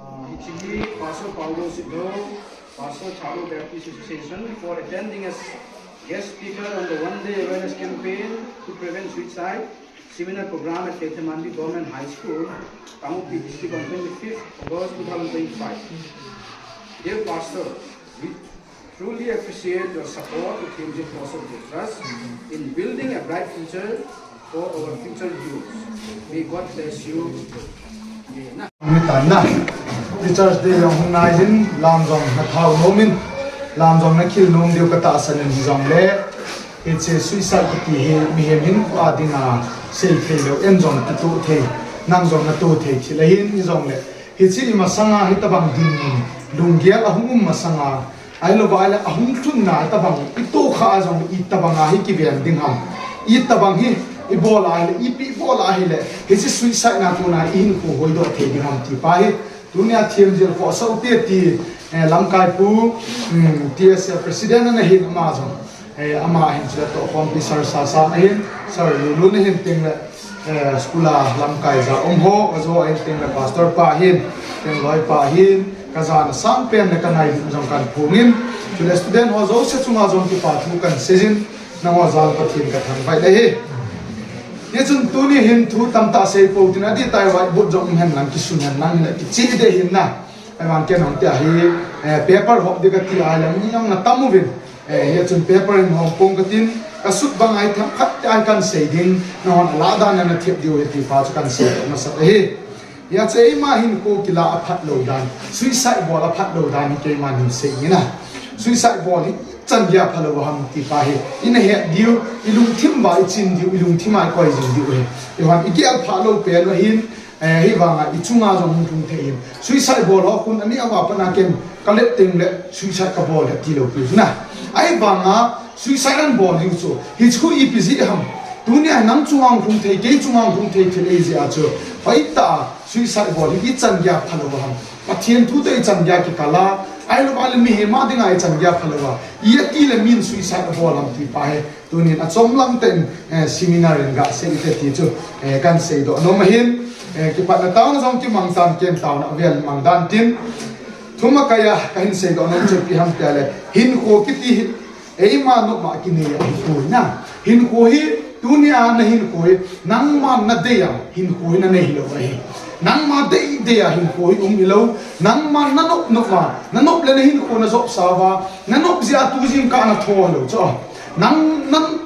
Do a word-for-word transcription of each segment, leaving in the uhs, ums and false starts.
Hiche hi Pastor Paulo Sidho, Pastor Thadou Baptist Association, for attending as guest speaker on the one-day awareness campaign to prevent suicide seminar program at Keithelmanbi Government High School, Kangpokpi District on twenty-fifth August two thousand twenty-five. Dear Pastor, we truly appreciate your support to T M G Force of Trust in building a bright future for our future youth. May God bless you. Amen. Ni tan na. Teachers Day jong hung nai hin, lam jong na thau nom in, lam jong na khil nom diu ka tahsan in, hijongle hiche suicide kiti hi mihem hinkho a dinga sei thei lou, en jong kitoh thei, nang jong na toh thei thil ahin, hijongle hiche i masanga hitabang dinmun, lunggel ahung um masanga, ahilouva ahile ahung lhunna hitabang i tohkhah a jong itabang a hi kiven ding ham, itabang hi i bol a ahile, ipi i bol a ahile hiche suicide na kona i hinkho hoidoh thei ding ham ti pa hi tunia T M G Force a te ti, eh, lamkai pu, um, T S L President ana hin ama jong, eh, ama hin chule tohkhompi Sir Sasa ana hin, Sir Lulu ana hin tengle, eh, school a lamkai ja um ho, ajo ahin tengle Pastor pa hin, tengle loi pa hin, ka jana sangpen le ka nailut jong kahin phong in, chule student ho jouse chunga jong kipa thu kahin seijin, nangho jal Pathen ka thangvah e. Hichun tuni hin thu tamtah sei pou tin, adih tai whiteboard jong um hen lang, kisun hen lang, le kicheh deh hin na. Ahivang ken hung tia hi, eh, paper hop ding kati a lang, mi jong na tam uvin. Eh, hichun paper hin hom pong katin, ka sut bang a hi themkhat tia hi kahin sei ding, nahon alah dan a na thep diu ahi ti pa chu kahin sei masat ahi. Hiche eima hinkho kila a phat lou dan, suicide bol a phat lou dan hi keiman hin sei nge na. Suicide bol hi ichan geiya phalou ham ti pa hi i na het diu, i lungthim uva i chin diu, i lungthim a i koi jing diu ahi. Ahivang i gel phalou pen u ahin, eh, hivanga i chunga jong hung lhung thei in. Suicide bol ho khun ani ava pana ken ka let tengle suicide ka bol e ti lou pi na. Ahivanga suicide ahin bol diu chu, hichu ipi jeh ham. Tunia nang chunga hung lhung thei, kei chunga hung lhung thei thil ahi jeh a chu, hoitah a suicide bol hi ichan geiya phalou ham. Pathen thu toh ichan geiya kikal a, ahilouva le mihem a dinga ichan geiya phalou a, i ati le min suicide abol ham ti pa hi tunin achom lang tah in, eh, seminar in gasei ite ti chu, eh, kahin seidoh nom ahin, eh, kipatna taona jong kimang tan, ken taona avel mang dan tin, thum a kai a kahin seidoh nom chu ipi ham tia le, hinkho kiti hi eima nopma a kinei ahipoi na. Hinkho hi, tunia na hinkho hi, nangman na dei a hinkho hi na nei hilou ahi. Nangma dei dei a hinkho hi um hilou. Nangman na nop nop a, na nop le na hinkho na jopsa uva, na nop jeh a tu jingkah na tho hilou chu. Nang, nang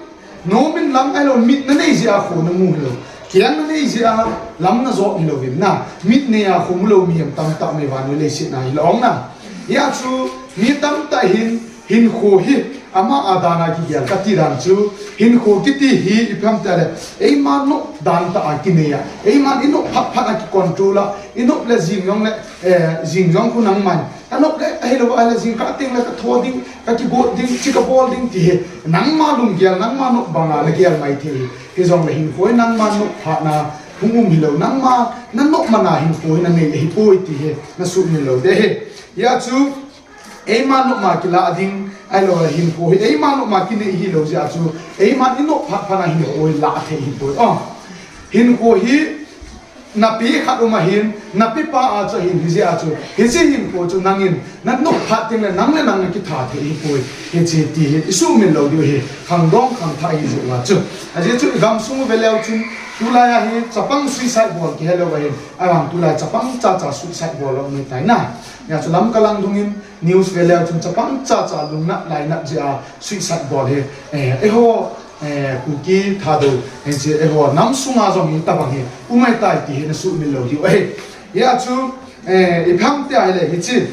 nom in lang ahilou, mit na nei jeh a kho na mu hilou. Keng na nei jeh a lam na jop hilou vin na. Mit nei a kho mulou mihem tamtah um e vannoi leiset a hilou na. Hia chu mi tamtah hin hinkho hi ama a dan a kigel kati dan chu, hinkho kiti hi ipi ham tia le, eima nop dan tah a kinei a, eima i nop phat phat a kicontrol a, i nop le jing jong le, eh, jing jong khu nangman, ka nop le ahilou ahile jingkah tengle ka tho ding, ka kigot ding, chi ka bol ding ti hi, nangma lunggel, nangma nop banga na gel mai thei hi. Hijongle hinkho hi nangma nop phat na hung um hilou, nangma na nop man a hinkho hi na nei ahipoi ti hi na sumil lou ding ahi. Hia chu, eima nopma kila ding, ahilou le hinkho hi eima nopma kinei hilou jeh a chu, eima i nop phat phat a hinkho hi la thei hipoi. Oh, hinkho hi na pi khat um ahin, na pi pa a chu ahin, hijeh a chu, hiche hinkho chu nangin na nop phat tengle nang le nang na kitha thei hipoi. Hiche ti hi i sumil lou diu ahi, khangdong khangthah ahi jeh uva chu. Ajeh chu i gamsung u ve leu chun, tulai a hi chapang suicide bol kihelou ahin, ahivang tulai chapang chacha suicide bol lou um ahitai na. Hia chu Lamka lang dungin, news ve leu chun chapang chacha lungnat lainat jeh a suicide bol hi, eh, eiho, eh, Kuki Thadou, eh, hiche eiho nam sunga jong hitabang hi um ahitai ti hi na sumil lou diu ahi. Hia chu, eh, ipi ham tia ahile hiche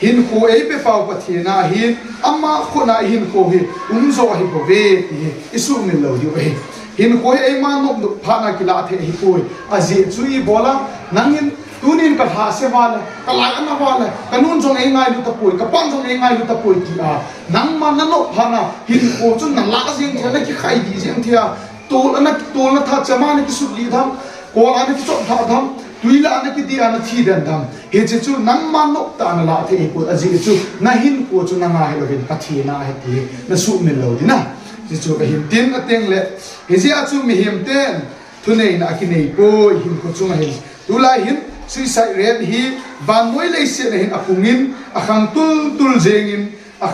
hinkho eipepau Pathen a hin ama khut a i hinkho hi um jo ahi bouve ti hi i sumil lou diu ahi. Hinkho hi eima nop nop phat na kila thei ahipoi. Ajeh chu ibola nangin tunin ka lhase uva le, ka lai ana uva le, ka nun jong eingailu tapoi, ka pan jong eingailu tapoi tia, nangma na nop phat na hinkho chu na la jeng thei a, na kikhai dih jeng thei a, tol ana, tol na tha, chema na kisut lih tham, kol a na kichot thah tham, tui la na kidih a na thi den tham. Hiche chu nangma nop tah a na la thei ahipoi, ajeh chu na hinkho chu nanga hilouvin Pathen a ahi ti na sumil lou ding ahi. Hiche chu kahin tin a tengle, hijeh a chu mihem ten thuneina akinei poi, hinkho chunga hin. Tulai hin, Suicide rate hi vannoi leiset a hin apung in, akhang tultul jeng in, a,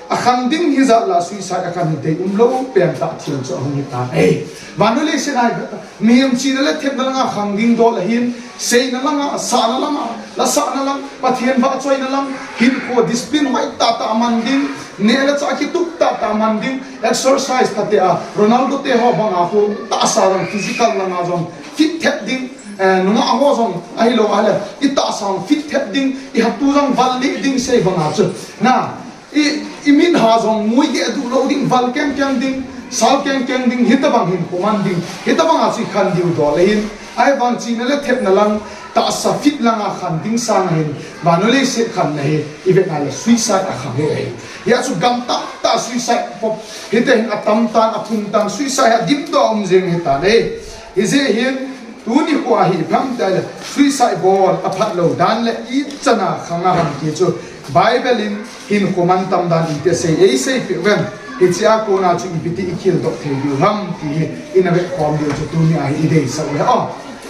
akhang ding hijat lah suicide akhan hi deium lou pen tah thil chu ahung hi tan ahi. Vannoi leiset a hi, mihem chihna le thepna langa khang ding dol ahin, seina langa, sahna langa, lasahna lang, Pathen vahchoina lang, hinkho discipline hoitah tah a man ding, neh le chah kitup tah tah a man ding, exercise phatea, Ronaldo te ho banga khu tahsa jong physical langa jong fit thet ding, eh, nungah ho jong ahilou ahile, itahsa jong fit thet ding, ihatu jong val lih ding sei banga chu. Na, i, imit ha jong ngui geh duh lou ding, val kengkeng ding, sal kengkeng ding, hitabang hinkho man ding, hitabanga chu ikhan diu dol ahin, ahivang chihna le thepna lang, tahsa fit langa khan ding sanga hin, vannoi leiset khanna hi, ivet na le suicide akhang hi ahi. Hia chu gam tamtah suicide pop, hiti hin atam tan, aphung tan, suicide a dimdoh a um jeng hi tan ahi. Hijeh hin, tuni khoa hi ipi ham tia le, suicide bol aphat lou dan le ichan a khang a ham ti chu, Bible in hinkho mantam dan iti asei, eiseipeh uvem, hichea kona chu ipi ti ikhel doh thei diu ham ti hi, ina vetkhom diu chu tuni a hi ideisah uve.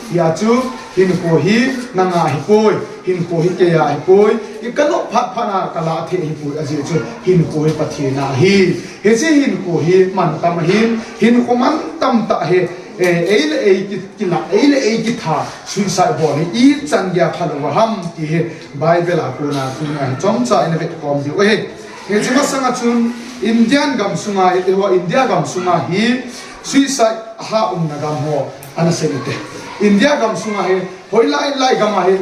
Hia chu, hinkho hi nanga ahipoi, hinkho hi keia ahipoi, i kanop phat phat a kalah thei ahipoi, ajeh chu hinkho hi Pathen a ahi. Hiche hinkho hi mantam ahin, hinkho mantam tah hi, eh, ei le ei ki, kila, ei le ei kitha, suicide bol hi ichan geiya phalou ham ti hi Bible a kona tuni a hi chomcha ina vetkhom diu ahi. Hiche masanga chun Indian gam sunga, eiho India gam sunga hi suicide ha umna gam ho ana sei ute. India gam sunga hi, hoilai lai gam a hi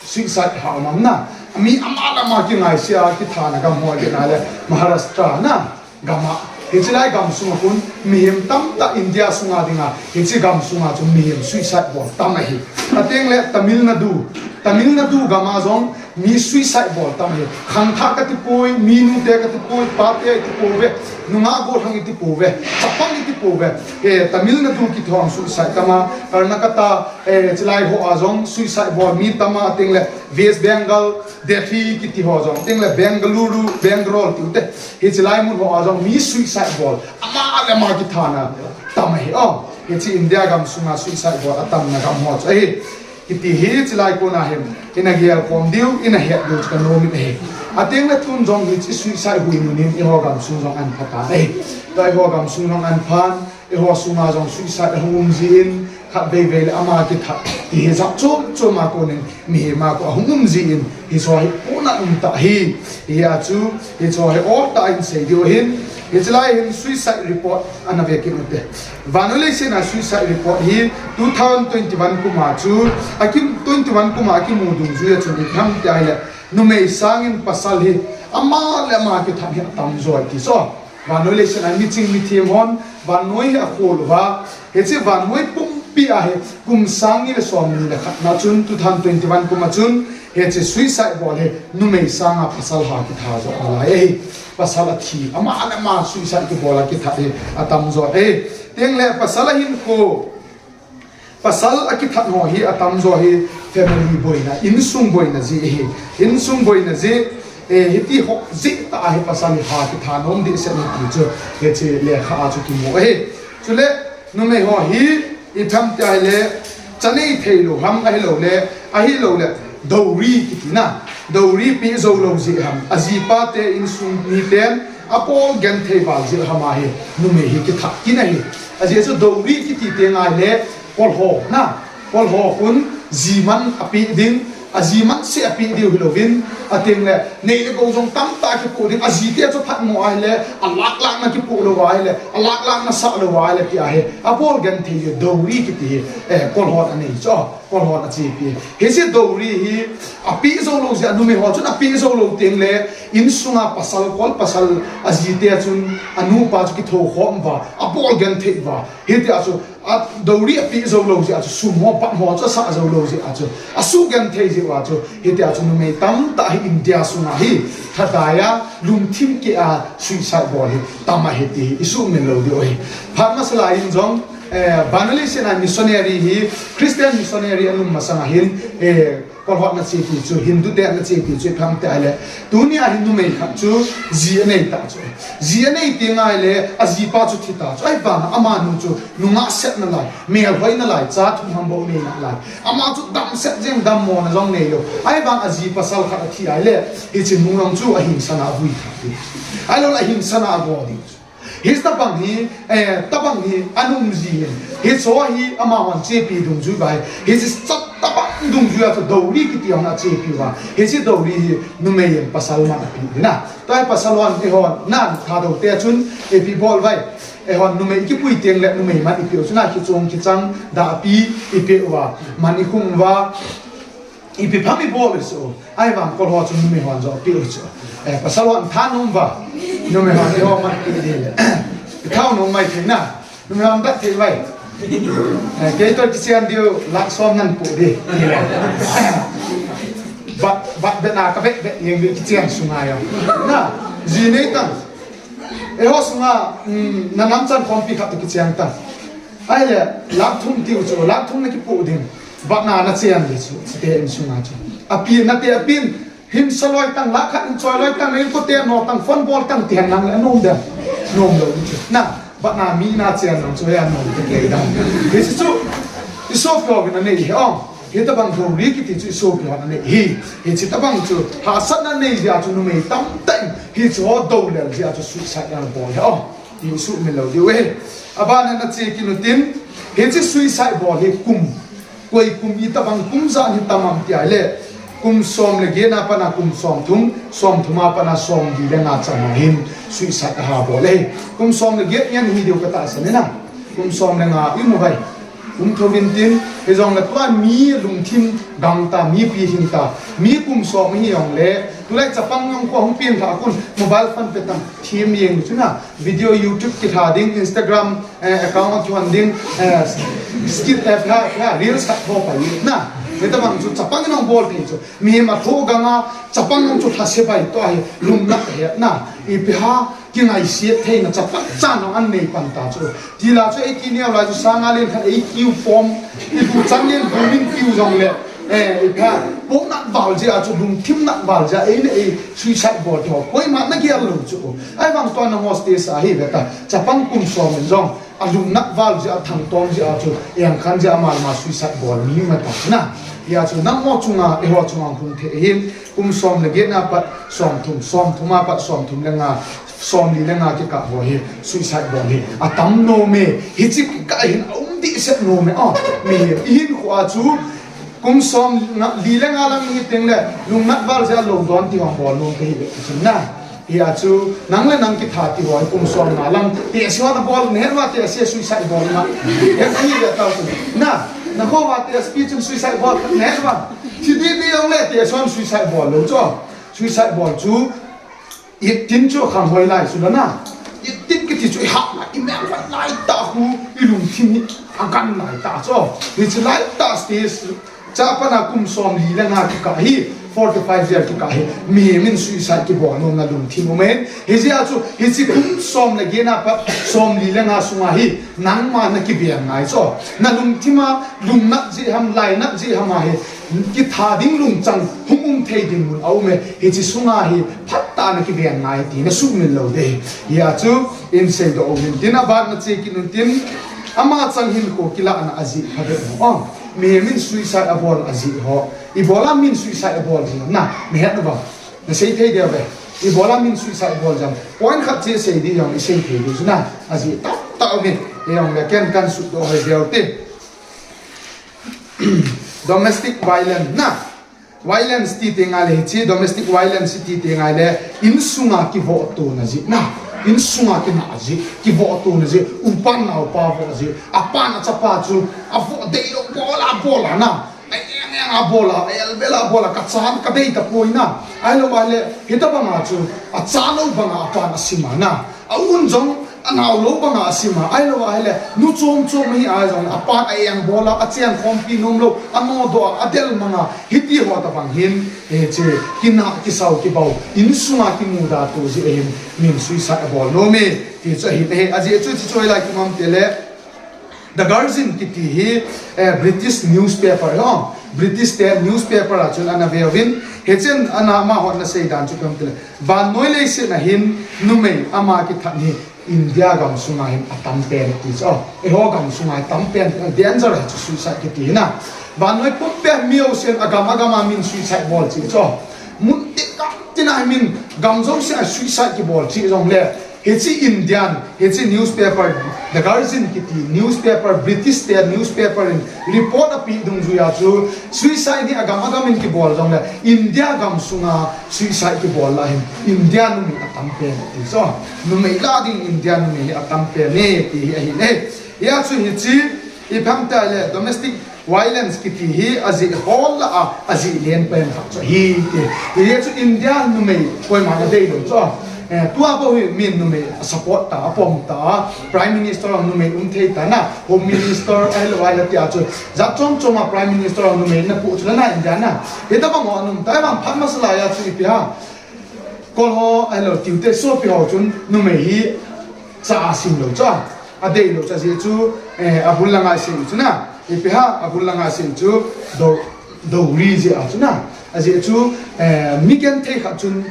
suicide ha um am na. Mi ama le ama kingaisea kithana gam ho iti na le Maharashtra na gam a. Hiche lai gam sunga khun mihem tamtah India sunga dinga, hiche gam sunga chu mihem suicide bol tam ahi. Ateng le Tamil Nadu, Tamil Nadu gam a jong mi suicide bol tam ahi. Khangthah kati poi, minu te kati poi, pa te iti pouve, nungah gollhang iti pouve, chapang iti pouve. Eh, Tamil Nadu kiti ho suicide tam a, Karnataka, eh, hiche lai ho a jong suicide bol mi tam a, ateng le West Bengal, Delhi kiti ho jong, ateng le Bengaluru, Bangalore tiu te, hiche lai mun ho a jong mi suicide bol ama le ama kithana tam ahi. Oh, hiche India gam sunga suicide bol atamna gam ho chu ahi. Hiti hi hiche lai kona hin ina gelkhom diu, ina het diu chu kanom in ahi. Ateng le tun jong hiche suicide hui mun hin eiho gam sung jong ahin pha tan ahi. Tua eiho gam sung jong ahin phan, eiho sunga jong suicide ahung um jin, khatvei vei le ama kithat ti hi jat chom chom a konin mihem a kon ahung um jin, hiche hi pohnat um tah ahi. Hia chu, hiche hi oltah in sei diu ahin, hiche lai hin suicide report ana ve kit ute. Vannoi leiset a suicide report hi two thousand twenty-one kum a chu, akim, twenty-one kum a akimu dungjuia chun ipi ham tia ahile, numei sangin pasal hi ama le ama kithat hi atamjo ahi ti chu. Vannoi leiset a miching mithem hon, vannoi hi akhol uva, hiche vannoi pumpi a hi kum sang ni le som ni le khat na chun, two thousand twenty-one kum a chun, hiche suicide bol hi numei sanga pasal ha kithat jo nalai ahi. Pasal athi, ama le ama suicide kibol a kithat hi atamjo ahi. Teng le pasal ahinkho, pasal akithat ho hi atamjo hi family boina, insung boina jeh ahi. Insung boina jeh, eh, hiti ho jeh tah a hi pasal hi ha kithat nom dehset ahi ti chu, hiche lekha a chu kimu ahi. Chule, numei ho hi ipi ham tia ahile, cha nei thei lou ham ahilou le, ahilou le, dowry kiti na, dowry pe jou lou jeh ham, ajipa te insung miten apol genthei val jeh ham a hi numei hi kithat kit ahi. Ajeh chu dowry kiti teng ahile, kolho na, kolho khun ji man ape ding, aji man seh ape diu hilouvin, ateng le nei le gou jong tamtah kipoh ding, aji te chu phatmo ahile, alak lak na kipoh lou ahile, alak lak na sah lou ahile tia hi apol genthei ding dowry kiti hi, eh, kolhon anei chu, kolhon achepi. Hiche dowry hi ape jou lou jeh a, numei ho chun ape jou lou teng le, insunga pasal, kol pasal aji te chun anupa chu kithou khom uva, apol genthei uva. Hitia chu, a, dowry ape jou lou jeh a chu, sum ho, bat ho chu asah jou lou jeh a chu, asugenthei jeh uva chu, hitia chu numei tamtah hi India sunga hi, thatai a, lungthim keh a, suicide bol hi tam ahi ti hi isuhmil lou diu ahi. Phat masa lai in jong, Eh, Banali Sinai missionary hi, Christian missionary anum masang ahin, eh, kolhotna chepi chu, Hindu te ana chepi chu, ipi ham tia ahile, tunia hin numei khat chu, ji anei ta chu. Ji anei teng ahile, ajipa chu thi ta chu. Ahivang, amanu chu, nungah setna lai, melhoina lai, cha thum ham bou neina lai. Ama chu damset jeng, dammona jong neilou. Ahivang aji pasal khat athi ahile, hiche nu jong chu ahing sana avui thei ding. Ahilou le ahing sana ago ding. Hiche tobang hi, eh, tobang hi, anum ji hin. Hiche hi, amahon chepi dungjui uva hi. Hiche chat tobang dungjui a chu dowry kiti hon achepi uva. Hiche dowry hi, numei in pasal man ape ding ahi. Tua hi pasal hon, eihon, nan, Thadou te chun, ipi bol uve. Eihon, numei kipui teng le, numei man ipe u chu na, kichong kichang, dahpi, ipe uva. Man ikhum uva. Ipi ham ibol u chu. Ahivang kolho chu numei hon jong ipe u chu. Eh, pasal hon thanom uva. Numei hon eiho man ipe ding le. Thao nom mai thei na. Numei hon dat thei uve. Eh, kei toh kichen diu lakh som nan pu ding. Bat, bat bena ka bet bet jeng diu kichen sunga jong. Na, ji nei tan. Eiho sunga, mm, na namchan khompi khat toh kichen tan. Ahile, lakh thum tiu chu, lakh thum na kipu ding. Bat na na chen ding chu, chite in sunga chu. Api, nate apin, hin sa loi tan, lakh khat in choi loi tan, in kote no tan, phone bol tan, ti hen lang le, anom dem. Nom lou chu. Na, bat na mi na chen lang chu, ya nom te kei dam. Hiche chu, isopi hon anei hi, oh. Hitabang dowry kiti chu isopi hon anei hi. Hiche tabang chu, hahsatna nei jeh a chu numei tamtah in, hiche ho doulel jeh a chu suicide ana bol hi, oh. Isuhmil lou diu ahi. Abana nache kit utin, hiche suicide bol hi kum, koi kum, itobang kum ijat hi tam ham tia ahile, kum som le get na pat a kum som thum, som thum a pat a som li le nga chan ho hin suicide aha bol ahi. Kum som le get ngen hi diu katahsan in a. Kum som le nga imu uve. Um thouvin tin, hijongle tua mi lungthim gangta, mipi hingta, mi kum som hi jongle, tulai chapang jong kho hung peng lha kun, mobile phone pe tan, thim jeng chu na, video YouTube kitha ding, Instagram, eh, account akihon ding, eh, skit, eh, pha, pha, reels khat bol pai na. Hitabang chu chapang in ahung bol thei chu. Mihem athoh ganga, chapang jong chu lhase pai tua hi, lungnat ahi na. Ipi ham, kingaisih theina chapang chan jong anei pan ta chu. Tila chu eiti neo lai chu sanga len khat eikiu pom, ibu chan len bu min kiu jongle, eh, ipi ham, ponat val jeh a chu, lungthim nat val jeh a, eile ei suicide bol thei ho. Koima nagel lou chu. Ahivang tua na hostage a hi ve ta. Chapang kum som in jong, alungnat val jeh a, athangtom jeh a chu, eng khan jeh a ama le ama suicide bol mi um ta na. Hia chu, nangho chunga, eiho chunga hung thei hin, kum som le get na pat, som thum, som thum a pat, som thum le nga, som li le nga kikah ho hi, suicide bol hi, atam nom e, hiche kikah hin, aum dehset nom e, oh, mi, ihinkho a chu, kum som nga, li le nga lang hi teng le, lungnat val jeh a lou don ti hung bol nom te hi le, chu na. Hia chu, nang le nang kitha ti ho, kum som nga lang, ti a siwa na bol, ne wa ti a se suicide bol na. Hia ka hi le ta chu. Na, na ho wa ti a speech suicide bol, ne wa. Ti di di jong le, ti a son suicide bol lou chu. Suicide bol chu, itin chu khang hoi lai chu la na. Itin kiti chu i hah lai, i mel hoi lai ta hu, i lungthim hi, agan lai ta chu. Hiche lai ta stage, Chapang a kum som li le nga kikah hi, forty-five year kikah hi, mihem in suicide kibol nom na lungthim um in. Hijeh a chu, hiche kum som le get na pat, som li le nga sunga hi, nangma na kibeng ngai chu. Na lungthim a, lungnat jeh ham, lainat jeh ham a hi, kitha ding lungchang, hung um thei ding mun aum e, hiche sunga hi, phatah a na kibeng ngai ti, na sumil lou ding. Hia chu, in seidoh uvin tin, aban nache kit utin, ama chang hinkho kilahna ajeh phabep ho. Mihem in suicide abol ajeh ho. Ibola min suicide abol jeh na, mi het uva. Na sei thei diu ve. Ibola min suicide abol jeh ham. Point khat che sei di jong i sei thei diu chu na. Ajeh tamtah um e. Hijong le ken kan sutdoh hoi diu te. Domestic violence na. Violence ti teng ahile hiche domestic violence ti teng ahile insunga kivoh tona jeh na. Insunga kinah jeh, kivoh tona jeh, upan naopa voh jeh. Apan achapa chu, avoh deilou bol a bol a na. Ai, eng, eng, a bol a, a el bel a bol a, ka chan, ka dei tapoi na. Ahilou ahile, hitabang a chu, acha lou bang a, apan asim a na. A un jong, anao lou bang a asim a. Ahilou ahile, nu chom chom hi a jong, apan a eng bol a, achen khompi nom lou, anodoh a, adel mang a. Hiti ho tabang hin, hiche, kinah, kisao, kibao, insunga kimuda to jeh hin, min suicide abol nom e, ti chu ahin, ajeh chu, chu chu lai kimam te le. The Guardian kiti hi, eh, British newspaper, no? British te newspaper a chun ana veuvin, hichun ana amahon ana seidan chu ipi ham itile, vannoi leiset a hin numei ama kithat hi India gam sunga hin atam pen ti chu. Eiho gam sunga atam pen, danger chu suicide kiti hi na. Vannoi pumpi a mi jousen agam agam a min suicide bol chu. Mun ti gam tina min gam jousen a suicide kibol chu jongle, hiche Indian, hiche newspaper, The Guardian kiti newspaper, British te newspaper in report api dungjuiya chu, suicide hi agam agam in kibol jongle, India gam sunga suicide kibol lah hin India numei atam pen ti chu. Numei lah ding India numei hi atam pen e ti hi ahi ne. Hia chu hiche, ipi ham itile domestic violence kiti hi ajeh hol lah a, ajeh len pen khat chu ahi ti. Hia chu India numei koiman adei lou chu. Eh, tua bou hi min numei a support ta, apom ta, Prime Minister a numei um thei ta na, Home Minister ahilou ahile tia chu. Jat chom chom a Prime Minister a numei na pu chu na India na. Hitabang ho ana um ta, ahivang phat masa laiya chu ipi ham. Kol ho ahilou, tiute sopi ho chun numei hi cha asim lou chu. Adei lou chu ajeh chu, eh, abul langa sei chu na. Ipi ham, abul langa sei chu do, dowry jeh a chu na. Ajeh chu, eh, mi genthei khat chun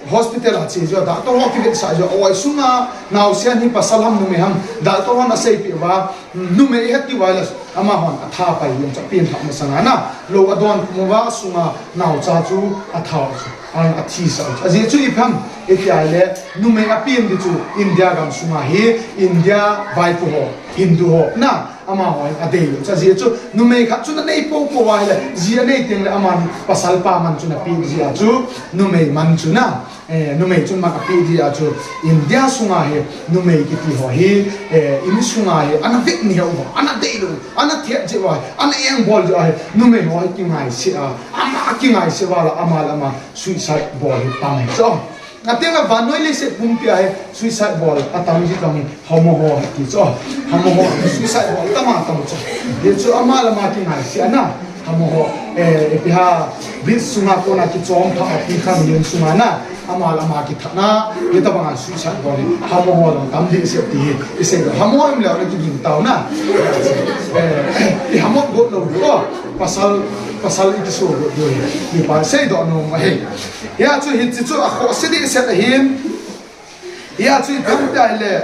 hospital a che jeh a, doctor ho kivetsah jeh a, oi sunga naosen hi pasal ham numei ham, doctor hon aseipeh uva, numei ahi tiu ahile, amahon atha pai jeng chu, apen thah masanga na, lou adon pum uva, sunga naocha chu atha u chu, a, athisah u chu. Ajeh chu ipi ham, itia ahile, numei apen di chu, India gam sunga hi, India vaipo ho, Hindu ho, na, amaho hin adei lou chu. Ajeh chu, numei khat chun anei popo uva ahile, ji anei teng le aman pasal pa man chun ape jeh a chu, numei man chu na, eh, numei chun man ape jeh a chu, India sunga hi, numei kiti ho hi, eh, in sunga hi, ana vet neo uva, ana dei lou, ana thet jeh uva, ana engbol jeh uva hi, numei ho hi kingaise a, ama kingaise uva la, ama le ama suicide bol hi tam chu. Ateng le vannoi leiset pumpi a hi suicide bol atam ji tong hi homo ho ti chu. Homo ho suicide bol tam a tam chu. Hia chu ama le ama kingaise a na. Homo ho, eh, ipi ham, bridge sunga kona kichom pha a ti khan len sunga na. Ama le ama kithat na. Hitabang a suicide bol hi homo ho jong tam dehset ti hi. Isei lou. Homo em leu na kiging tau na. Eh, i homo got lou diu. Pasal, pasal i kiso got diu hi. Mipa seidoh nom ahi. Hia chu hiche chu akhohse dehset ahin. Hia chu ipi ham itile,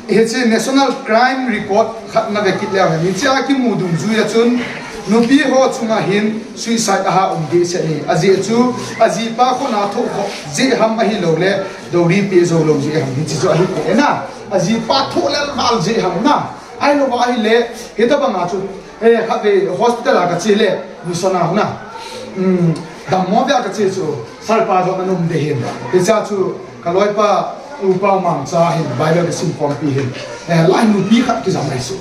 hiche National Crime Record khat na ve kit leu hen. Hiche a kimu dungjuiya chun, nupi ho chunga hin suicide aha um dehset ahi. Ajeh chu, ajipa khut a thoh khoh jeh ham ahilou le, dowry pe jou lou jeh ham. Hiche chu ahi poi na. Ajipa thoh lel val jeh ham na. Ahilou ahile, hitabang a chu, eh, khatvei hospital a kache le, mission a hung na. Hmm, dammo ve a kache chu, sir pa jong ana um ding ahin. Hiche a chu, kaloipa, upa mangcha hin, Bible kasim khompi hin. Eh, lai nupi khat kijam ahi chu.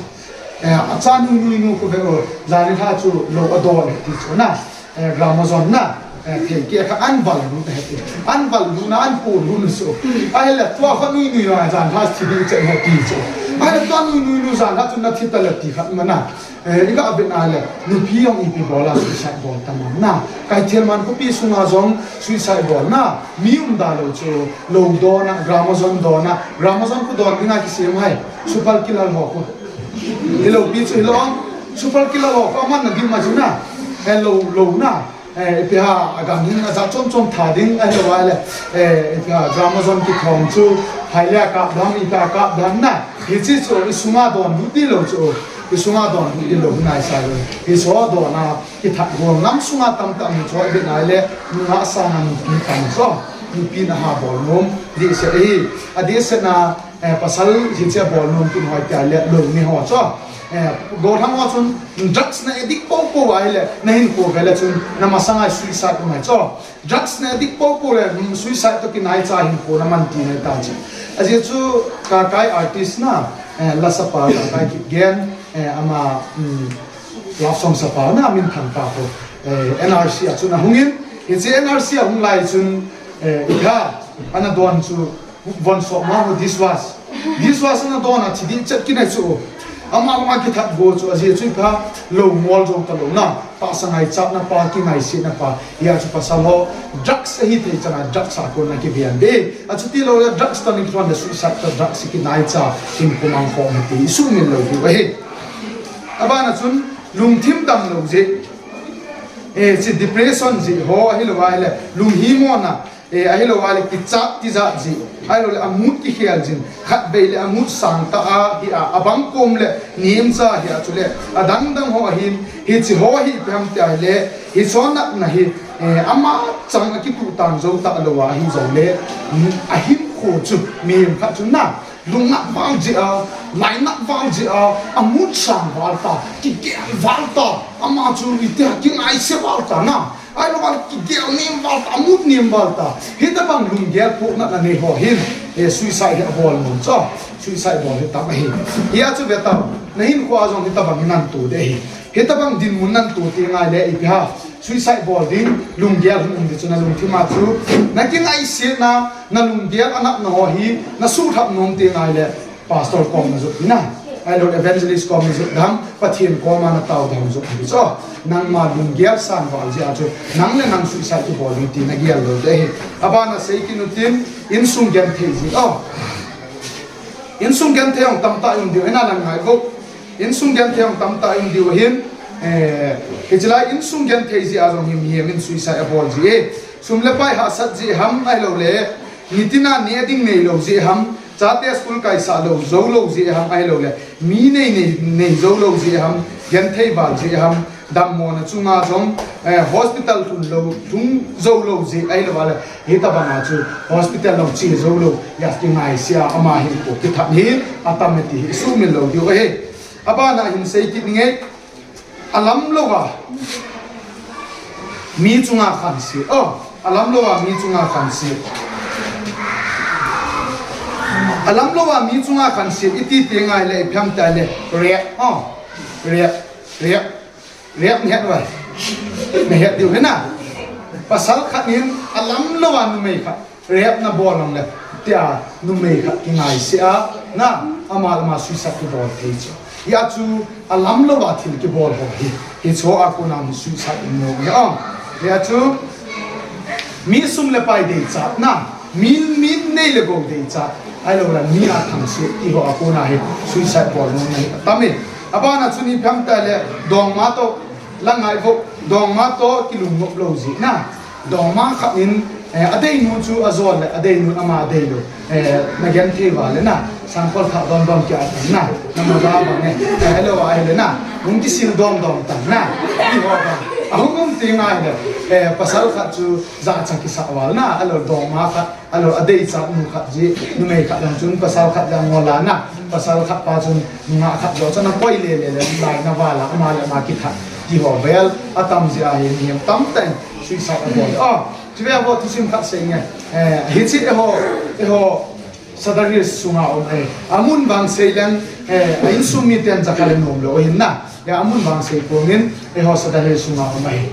Eh, acha nui nui nu khu ve o, jan le lha chu lou adon ti chu na. Eh, Gramazon na, eh, thei keh kha an val lut ahi ti. An val lut na, an pu lut na chu. Ahile tua kha nui nui na, jan lha thi ding chen ahi ti chu. Ahile tua nui nui nu jan lha chu na thi ta le ti khat ma na. Eh, i ga vet na le, nupi jong ipi bol a suicide bol tam am na. Kaithel man khopi sunga jong suicide bol na. Mi um da lou chu, lou don a, Gramazon don a. Gramazon khu don ding a kisem ahi. Super killer ho khu. Hilou pi chu hilou. Super killer ho khu aman na dim ma chu na. Eh, lou, lou na. Eh, ipi ham, agam hin ajat chom chom tha ding, ahilou le, eh, ipi ham, Gramazon kithong chu, hai le kap dam, ipi ham kap dam na. Hiche chu, i sunga don lut di lou chu, i sunga don lut di lou, nai sa lou. Hiche ho don a, kithat gol ngam sunga tam tam chu, ipi nai le, nunga sanga nupi tam chu, nupi na ha bol nom, dehset ahi, adehset na, Eh, pasal hiche bol nom kin hoi tia le lou ni ho chu. Eh, gollhang ho chun drugs na addict popo ahile, na hinkho vele chun, na masanga suicide um ahi chu. Drugs na addict popo le, mm, suicide toh kinai cha hinkho na man ti nai ta chu. Ajeh chu, Kakai artist na, eh, la sapa Kakai Kipgen, eh, ama, mm, love song sapa na minthang pa khu, eh, N R C a chun ahung in, hiche N R C a hung lai chun, eh, ipi ham, ana don chu, von sop ma ho dishwash. Dishwash ana don a thi ding chet kinai chu. Ama, ama kithat go chu ajeh chu ipi ham, lou mol jong talou na. Tahsa ngaichatna pa, kingaisihna pa. Hia chu pasal ho, drugs ahi thei chana, drugs a kona kiven ding. Achuti lou le drugs toh na kilhon le suicide toh drugs kinaicha, hinkho mang khom ti, isumil lou diu ahi. Abana chun, lungthim damlou jeh. Eh, chu depression jeh ho, ahilou ahile, lunghimona, eh, ahilou ahile, kichat tijat jeh, ahilou le, a mood kikhel jin, khatvei le a mood sang ta a, hi a, abang kom le, nemcha hi a, chule, adang dang ho ahin, hiche ho hi ipi ham tia ahile, hiche natna hi, eh, ama chang a kituh tang jou talou a, ahi jongle, ahinkho chu, mihem khat chu na, lungnat val jeh a, lainat val jeh a, a mood sang val ta, kigel val ta, ama chu itia kingaise val ta na, ahilou val kigel nem val ta, a mood nem val ta. Hitabang lunggel pohnat anei ho hin, eh, suicide hi abol nom chu, suicide bol hi tam ahi. Hia chu ve tau, nahinkho a jong hitabang hi nan toh ding ahi. Hitabang dinmun nan toh teng ahile ipi ham. Suicide bol ding, lunggel hung um ding chu na lungthim a chu. Na kingaisihna, na lunggel anatna ho hi, na suhthap nom teng ahile, pastor kom na jot na. Ahilou evangelist kom na jot dam, Pathen kom a na tao dam jot ding chu. Nangma lunggel sang val jeh a chu, nang le nang suicide kibol ding ti na gel lou ding ahi. Abana sei kit utin, insung genthei jeh. Oh. Insung genthei jong tamtah um diu, hina lang ngai vo. Insung genthei jong tamtah um diu ahin, eh, hiche lai insung genthei jeh a jong hi mihem in suicide abol ji e. Sum le pai hahsat jeh ham ahilou le, nitina neh ding neilou jeh ham, chate school kaisah lou, jou lou jeh ham ahilou le, mi nei, nei, nei jou lou jeh ham, genthei val jeh ham, dammona chunga jong, eh, hospital lhun lou, lhung jou lou jeh ahilou le, hitabang a chu hospital jong che jou lou, hia kingaise a ama hinkho kithat hi atam e ti hi isumil lou diu ahi. Abana hin sei kit nge, alamlou a mi chunga khanse. Oh, alamlou a mi chunga khanse. Alamlou a mi chunga khanse iti teng ahile ipi ham tia ahile rape. Oh, rape, rape. Rape nahet uva. Nahet diu hina. Pasal khat in alamlou a numei khat rape na bol nang le, tia numei khat kingaise a, na, ama le ama suicide kibol thei chu. Hia chu alamlou a thil kibol ho hi, hiche a kona suicide um nom ahi. Hia chu mi sum le pai deichat na, mi, mi nei le gou deichat, ahilou le mi a thangse ti ho a kona hi suicide bol nom ahi atam e. Abana chu ipi ham tia ahile dongma toh, lang ngai vo, dongma toh kilungngop lou jeh na. Dongma khat in, eh, adeinu chu ajol le, adeinu ama adei lou. Eh, na genthei val le na, sangkhol thah don don kia na, na ma ba ba ne, eh, ahilou ahile na, hung kisil don don ta na, ti ho ba. Ahung um teng ahile, eh, pasal khat chu jachat kisah val na, ahilou dongma khat, ahilou adeichat nu khat jeh, numei khat lang chun pasal khat lang ngol a na, pasal khat pa chun nungah khat jo chun akoi le le le, lai na val a, ama le ama kithat. Ti ho vel, atam jeh a hi mihem tamtah in suicide abol. Oh, Chuve vo thusim khat sei nge. Eh, hiche eiho, eiho Sadar Hills sunga um e. Amun vang sei leng, eh, a insung miten jakha le nom lou ahin na. Ya amun vang sei pongin, eiho Sadar Hills sunga um e.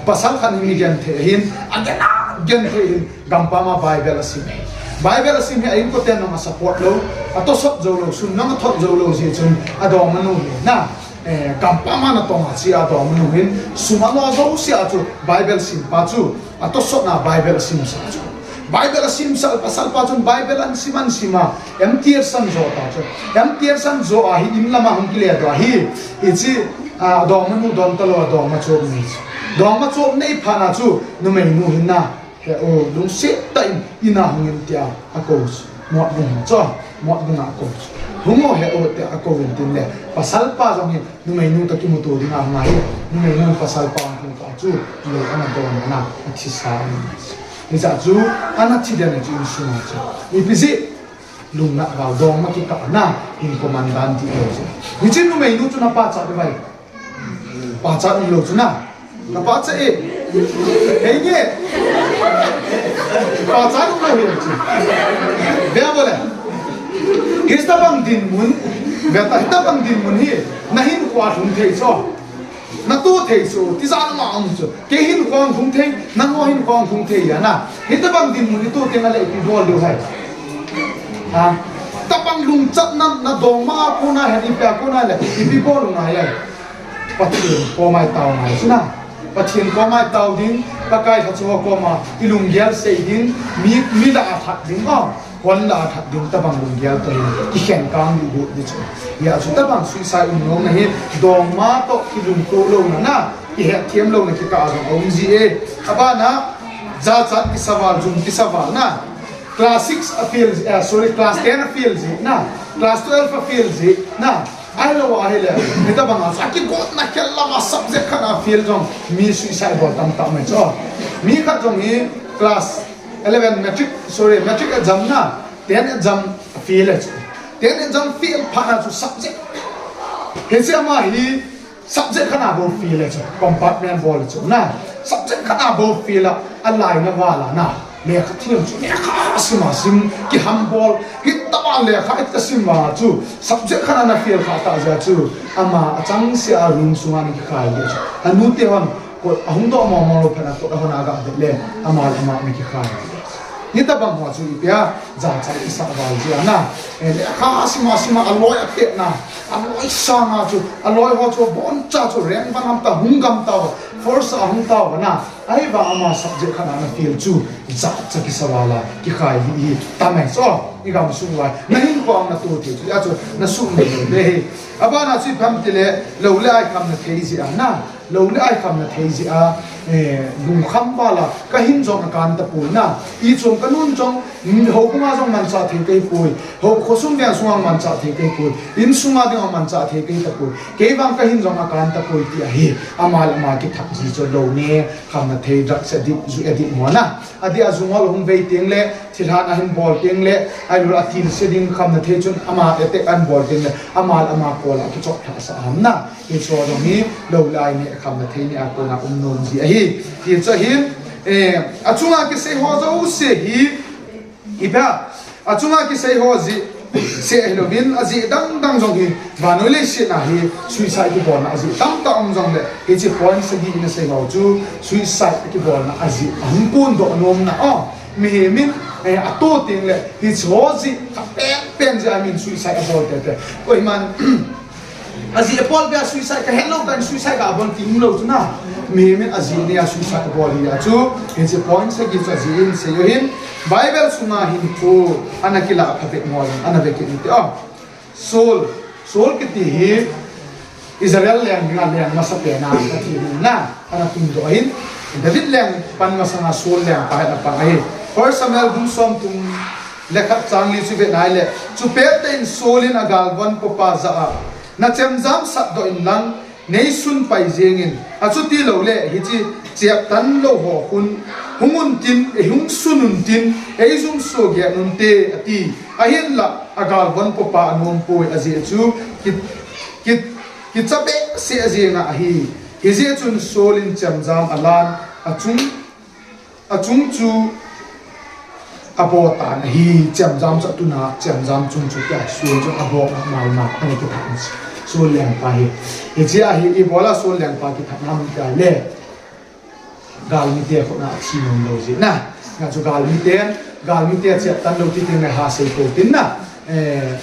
Pasal khat hi mi genthei ahin, agen a, genthei ahin, gampam a Bible asim e. Bible asim hi a inkoten jong asupport lou, atosot jou lou, sum jong athot jou lou jeh chun adongmanu hi na. Eh, gampam a natong a che a dongmanu hin, sum alo jouse a chu Bible simpa chu, atosotna Bible asimsa chu. Bible asimsa, pasal pa chun Bible ahin sim, ahin sim a, M T S ahin jo ta chu. M T S ahin jo a hi in lam a hung kile doh a hi, hiche, ah, dongmanu don talou a dongma chop nei chu. Dongma chop nei phat na chu, numeinu hin na, He u, lungset tah in, in a hung in tia akou chu. Motbung a chu, Motbung a akou chu. Hung o he u tia akou in tin le, pasal pa jong hi, numeinu toh kimuto ding a hung ahi, numeinu pasal pa hung ta chu, lou ana don ana, athisa ana. Hiche chu, ana thi den a chu insung a chu. Ipi jeh, lungnat val dongma kikah na, hinkho man dan dih lou chu. Hiche numeinu chu na pachat ding vai. Pachat um lou chu na. Ka pachat e. Hei nge. Pachat um lou hi chu. Ve a bole. Hitabang dinmun. Ve ta hitabang dinmun hi. Na hinkho a lhung thei chu. Na tu thei chu. Tijat ma um chu. Kei hinkho a lhung thei. Nangho hinkho a lhung thei a na. Hitabang dinmun hi tu teng a le ipi bol diu ham. Ha. Tabang Lungchatna, na dongma a kona, hen ipi a kona le, ipi bol u ngai ai. Pathen koma i tao ngai chu na. Pathen koma i tao ding, Pakai lhacha ho koma i lunggel sei ding, mi, mi lah a that ding, o. Hon lah a that ding, tabang lunggel toh hin, kikhen kang ding, ding chu. Hia chu tabang suicide um nom na hi, dongma toh kilungto louna na, kihetthem louna kikah a jong aum ji e. Abana, jachat kisa val, jum kisa val na. Class six a fail, eh, sorry, class ten a fail ji na, class twelve a fail ji na, ahilou ahile, hitabang a, akigotna khel lama subject khat a fail jong, mi suicide bol tamtah mai chu. Mi khat jong hi class eleven matric, sorry, matric exam na, ten exam a fail chu. Ten exam fail phat na chu subject. Hiche ama hi subject khat a bou fail e chu, compartment bol e chu na. Subject khat a bou fail a, alaina val a na. Lekha thiam chu, lekha sim a sim, kiham bol, hitobang lekha ita sim a chu, subject khat a na fail kha ta jeh chu, ama achangseh a room sunga ana kikhai le chu. Anu te hon, kot ahung doh mong mong lou phat na kot ahon a ga vet le, ama le ama ana kikhai. Hitabang ho chu ipi a, jachat isah val ji a na. Eh, lekha sim a sim a, aloi apetna, aloi sanga chu, aloi ho chu, boncha chu, rank van ham ta, hung gam tauva, first a hung tauva na. Ahivang ama subject khat a na fail chu, jachat kisa val a, kikhai hi, hi, tamai chu, i gamsung uva. Na hinkho a na to thei chu, hia chu, na sumil le hi. Abana chu ipi ham tile, lou le ai khamna thei ji a na. Lou le ai khamna thei ji a, eh, lungkham val a, ka hin jong akan tapoi na. I chom ka nun jong, mm, houbung a jong manchah thei ka hipoi. Ho, khosung veng sunga manchah thei ka hipoi. In sunga ding a manchah thei ka hitapoi. Kei vang ka hin jong akan tapoi ti ahi. Ama le ama kithah ji chu lou le khamna thei, drugs addict, ju addict mo na. Adeh a ju ngol hung vei teng le, thilhan ahin bol teng le, ahilou le atilse ding khamna thei chun ama attack ahin bol teng le, ama le ama kol a kichop lhah sah ham na. Hiche jong hi, lou le ai neh khamna thei neh a kona um nom ji ahi. Hiche hin, eh, achunga kisei ho jouse hi, ipi a, achunga kisei ho jeh seh hilouvin, ajeh dang dang jong hi, vannoi leiset a hi, suicide kibolna ajeh tamtah um jongle, hiche point sagi ina sei ho chu, suicide kibolna ajeh ahung kondoh nomna, o, mihem in, eh, ato teng le, hiche ho jeh, apen pen jeh a min suicide abol tete. Koiman, ajeh apol beh a suicide kahet lou tah in suicide kabol ti umlou chu na. Mihem in ajeh neh a suicide abol hi a chu. Hiche point sagi chu ajeh in sei u hin. Bible sunga hin chu ana kilah phabep ngol ana ve kit u hite o. Saul, Saul kiti hi Israel leng dinga leng masapen a Pathen in na ana tundoh ahin. David leng pan masanga Saul lengpa hi ana pang ahi. First Samuel bung somthum le khat chang li chu vet nai le. Chupet tah in Saul in agalvon popa jah a, na chemjam satdoh in lang, neisun pai jeng in, achuti lou le, hiche cheptan lou ho khun, hung untin, eihung sun untin, eijumso get unte, ati. Ahinlah, agalvon popa anom poi ajeh chu, ki, ki, kicha behseh jeng ahi. Hijeh chun Saul in chemjam alan, achung Achung chu abol tan ahi, chemjam chu atun a, chemjam chung chu tia, Saul chu abol a, mai ma, ana kithat na. Saul lengpa hi. Hiche a hi, ibola Saul lengpa kithat na ham tia le. Galmite khut a athi nom lou jeh na. Hia chu galmite, galmite cheptan lou ti teng le ha sei pou tin na. Eh,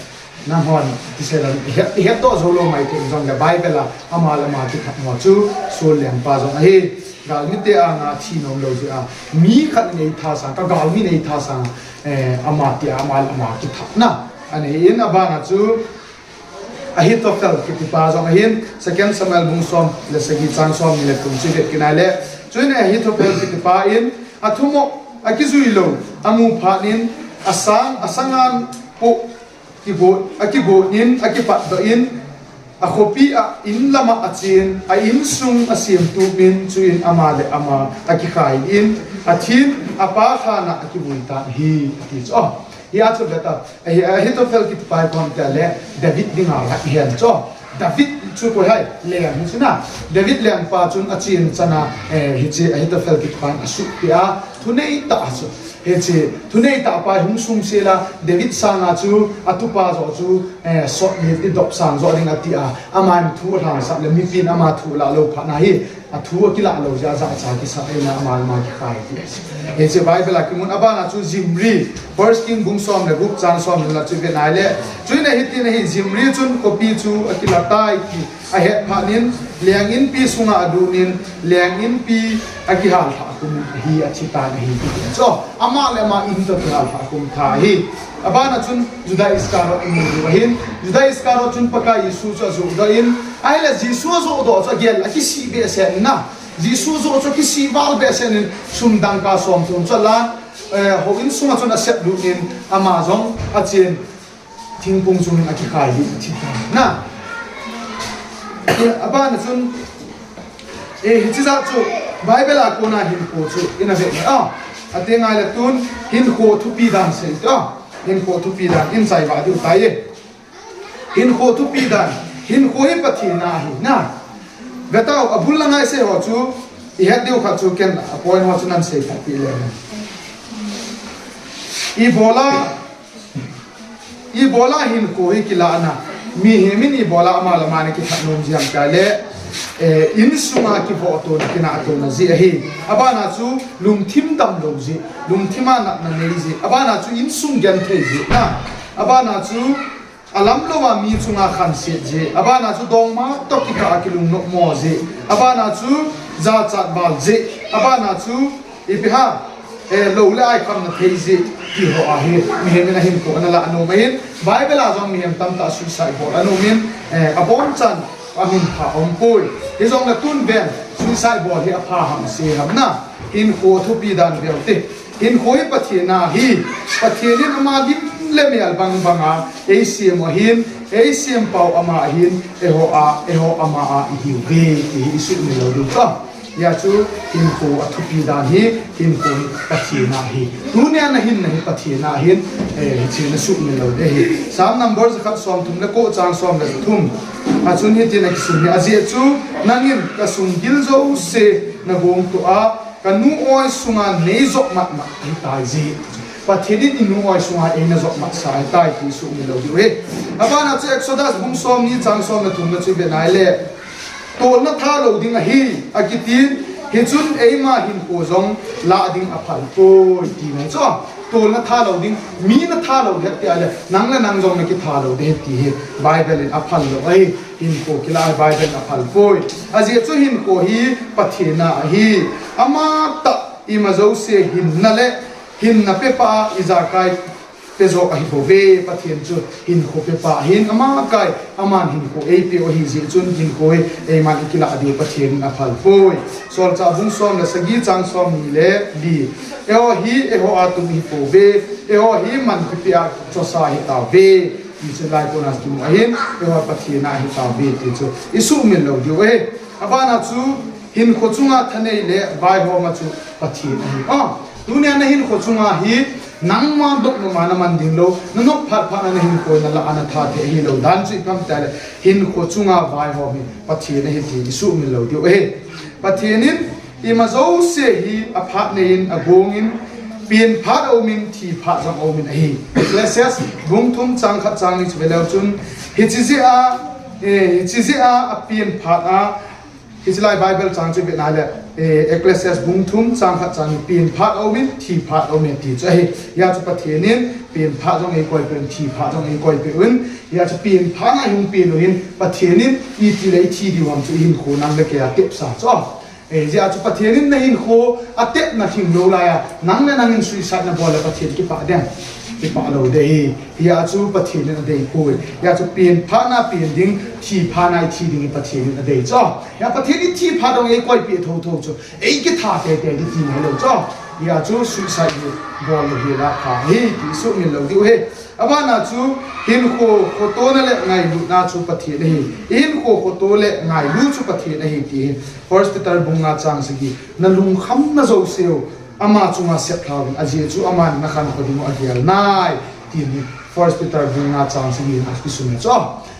Nanghon, kisei lam, ihet, ihet doh jou lou mai teng jongle Bible a, ama le ama kithat ho chu, Saul lengpa jong ahi, galmite anga thi nom lou jeh a, mi khat in eitha sang, ka galmi in eitha sang, eh, ama tia, ama le ama kithat na, ahin, abana chu, Ahithophel kitipa jong ahin, Second Samuel bung som le sagi chang som ni le thum chu vet kit nai le, chuin Ahithophel kitipa in, athumoh, akijui lou, amu phat in, asang, asangan, pu, Kigot, akigot in, akipatdoh in, akhopi a in lama achen, a insung asemtup in, chuin ama le ama akikhai in, athin, apa lhan a akivui tan ahi, ati chu. Oh, hia chu veta, ahi, Ahithophel kitipa hi kon tia le, David dinga lat hen chu. David chu koi ham, leng hi chu na. David lengpa chun achen chana, eh, hiche Ahithophel kitipan asuhpi a, Thuneitah chu. Hiche, thuneitah pa hung sung sela, David sanga chu, atupa joh chu, eh, sot ni ti dop sang joh ding ati a, aman thu alhangsap le, mipin ama thu la lou phat na hi, athu akilah lou jeh a jachat kisa eina ama ama kikhai ti. Hiche Bible a kimun abana chu Zimri, First King bung som le gup chang som le chu ve nai le. Chuin ahi tin ahi Zimri chun khopi chu akila tai ti. Ahet phat in, leng inpi sunga alut in, leng inpi akihal lhah kum hi athi tan ahi. So, ama le ama in toh kihal lhah kum tha hi. Abana chun Judah Iscariot imu diu ahin, Judah Iscariot chun Pakai Jesu chu ajoh doh in, ahile Jesu ajoh doh chu agel, akisih behseh in na. Jesu joh chu akisih val behseh in, sum dangka som thum chu alan, eh, houin sunga chun asep lut in, ama jong achen. Thingphung chungin akikhai hi athi tan. Na. Eh, abana chun, eh, hiche jat chu Bible a kona hinkho chu ina ve ngai. Ah, ati ngai le tun hinkho thupi dan sei. Ah, hinkho thupi dan in chai va diu tai e. Hinkho thupi dan, hinkho hi Pathen a ahi. Na. Ve tau, abul lang a isei ho chu, ihet diu khat chu ken, a point ho chu nan sei khat pi le. Ibola Ibola hinkho hi kilahna, mihem in ibola ama le ama ana kithat nom jeh ham tile, eh, insunga kivoh tona, kinah tona jeh ahi. Abana chu lungthim damlou jeh, lungthim a natna nei jeh. Abana chu insung genthei jeh na. Abana chu alamlou a mi chunga khanset jeh. Abana chu dongma toh kikah a kilungnopmo jeh. Abana chu jachat val jeh. Abana chu ipi ham, eh, lou le ai khamna thei jeh, ti ho ahi, mihem in ahinkho ana lah nom ahin, Bible a jong mihem tamtah suicide bol ana um in, eh, abonchan amin pha aumpoi. Hijongle tun ven, suicide bol hi apha ham ase ham na, hinkho thupi dan veu te. Hinkho hi Pathen a ahi, Pathen in ama lim le mel bang banga eisem u ahin, eisempau ama ahin, eiho a, eiho ama a ihiuve, ti hi isuhmil lou diu chu. Hia chu hinkho a thupi dan hi, hinkho hi Pathen a ahi. Tunia nahinna hi Pathen a ahin, eh, hiche nasuhmil lou ding ahi. Psalm number jakhat somthum le ko chang som le thum. Achun hitin akisim hi, ajeh chu nangin kasung gil jouse nagong toh a, kanu oi sunga neijop matmat ahitai jeh. Pathen in inu oi sunga eina jop matsa ahitai ti isuhmil lou diu ahi. Abana chu Exodus bung somni chang som le thum na chu ive nai le. Tolna thalou ding ahi, akitin, hichun eima hinkho jong lah ding aphal poi, tina chu. Tolna thalou ding, mi nathalou het tile, nang le nang jong nakithalou ding ahi ti hi, Bible in aphal lou ahi, hinkho kilah hi Bible in aphal poi. Ajeh chu hinkho hi Pathen a ahi, amatah ima jouse hinna le, hinna pepa ijakai pejoh ahibouve, Pathen chu hinkho pepa ahin, amakai, aman hinkho eipeh u ahi jeh chun hinkho hi eiman ikilah diu Pathen in aphal poi. Solchah bung som le sagi chang somni le li. Eiho hi, eiho a tum ihipouve, eiho hi man kipeh a chosa ahitauve, ti chu lai kona kimu ahin, eiho Pathen a ahitauve, ti chu isuhmil lou diu ahi. Abana chu hinkho chunga thanei le vaihom a chu Pathen ahi. Ah, tunia nahinkho chunga hi nangma dopnop a naman ding lou, nanop phat phat na nahinkho nalah a natha thei ahilou dan chu ipi ham tile, hinkho chunga vaihom hi Pathen ahi ti isuhmil lou diu ahi. Pathen in ima jouse hi aphat nei in, agong in, pen phat aum in, thi phat jong aum in ahi. Ecclesiastes bung thum chang khat chang ni chu ve leu chun, hiche jeh a, eh, hiche jeh a apen phat a, Hiche lai Bible chang chu ive nai le, eh, Ecclesiastes bung thum chang khat chang ni, pen phat aum in, thi phat aum in ti chu ahi. Hia chu Pathen in pen phat jong eikoipeh un, thi phat jong eikoipeh un. Hia chu pen phat na ihung pen u hin, Pathen in itile ithi diu ham chu ihinkho nang le kei a tepsa chu. Eh, hia chu Pathen in nahinkho atepna lhinglou lai a, nang le nang in suicide nabol le Pathen kipah dem? Kipah lou ding ahi. Hia chu Pathen in adei poi. Hia chu pen phat na pen ding, thi phat na ithi ding hi Pathen in adei chu. Hia Pathen in thi phat jong eikoipeh thotho chu, eikitha teitei ding ti nailou chu. Hia chu suicide bol lou hi la pha ahi ti isuhmil lou diu ahi. Abana chu hinkho khotona le ngailutna chu Pathen ahi. Hinkho khoto le ngailu chu Pathen ahi ti hi. First Peter bung nga chang sagi. Nalungkhamna jouseu ama chunga seplhauvin, ajeh chu aman nakhankho diu agel nai, ti hi First Peter bung nga chang sagi na kisun chu.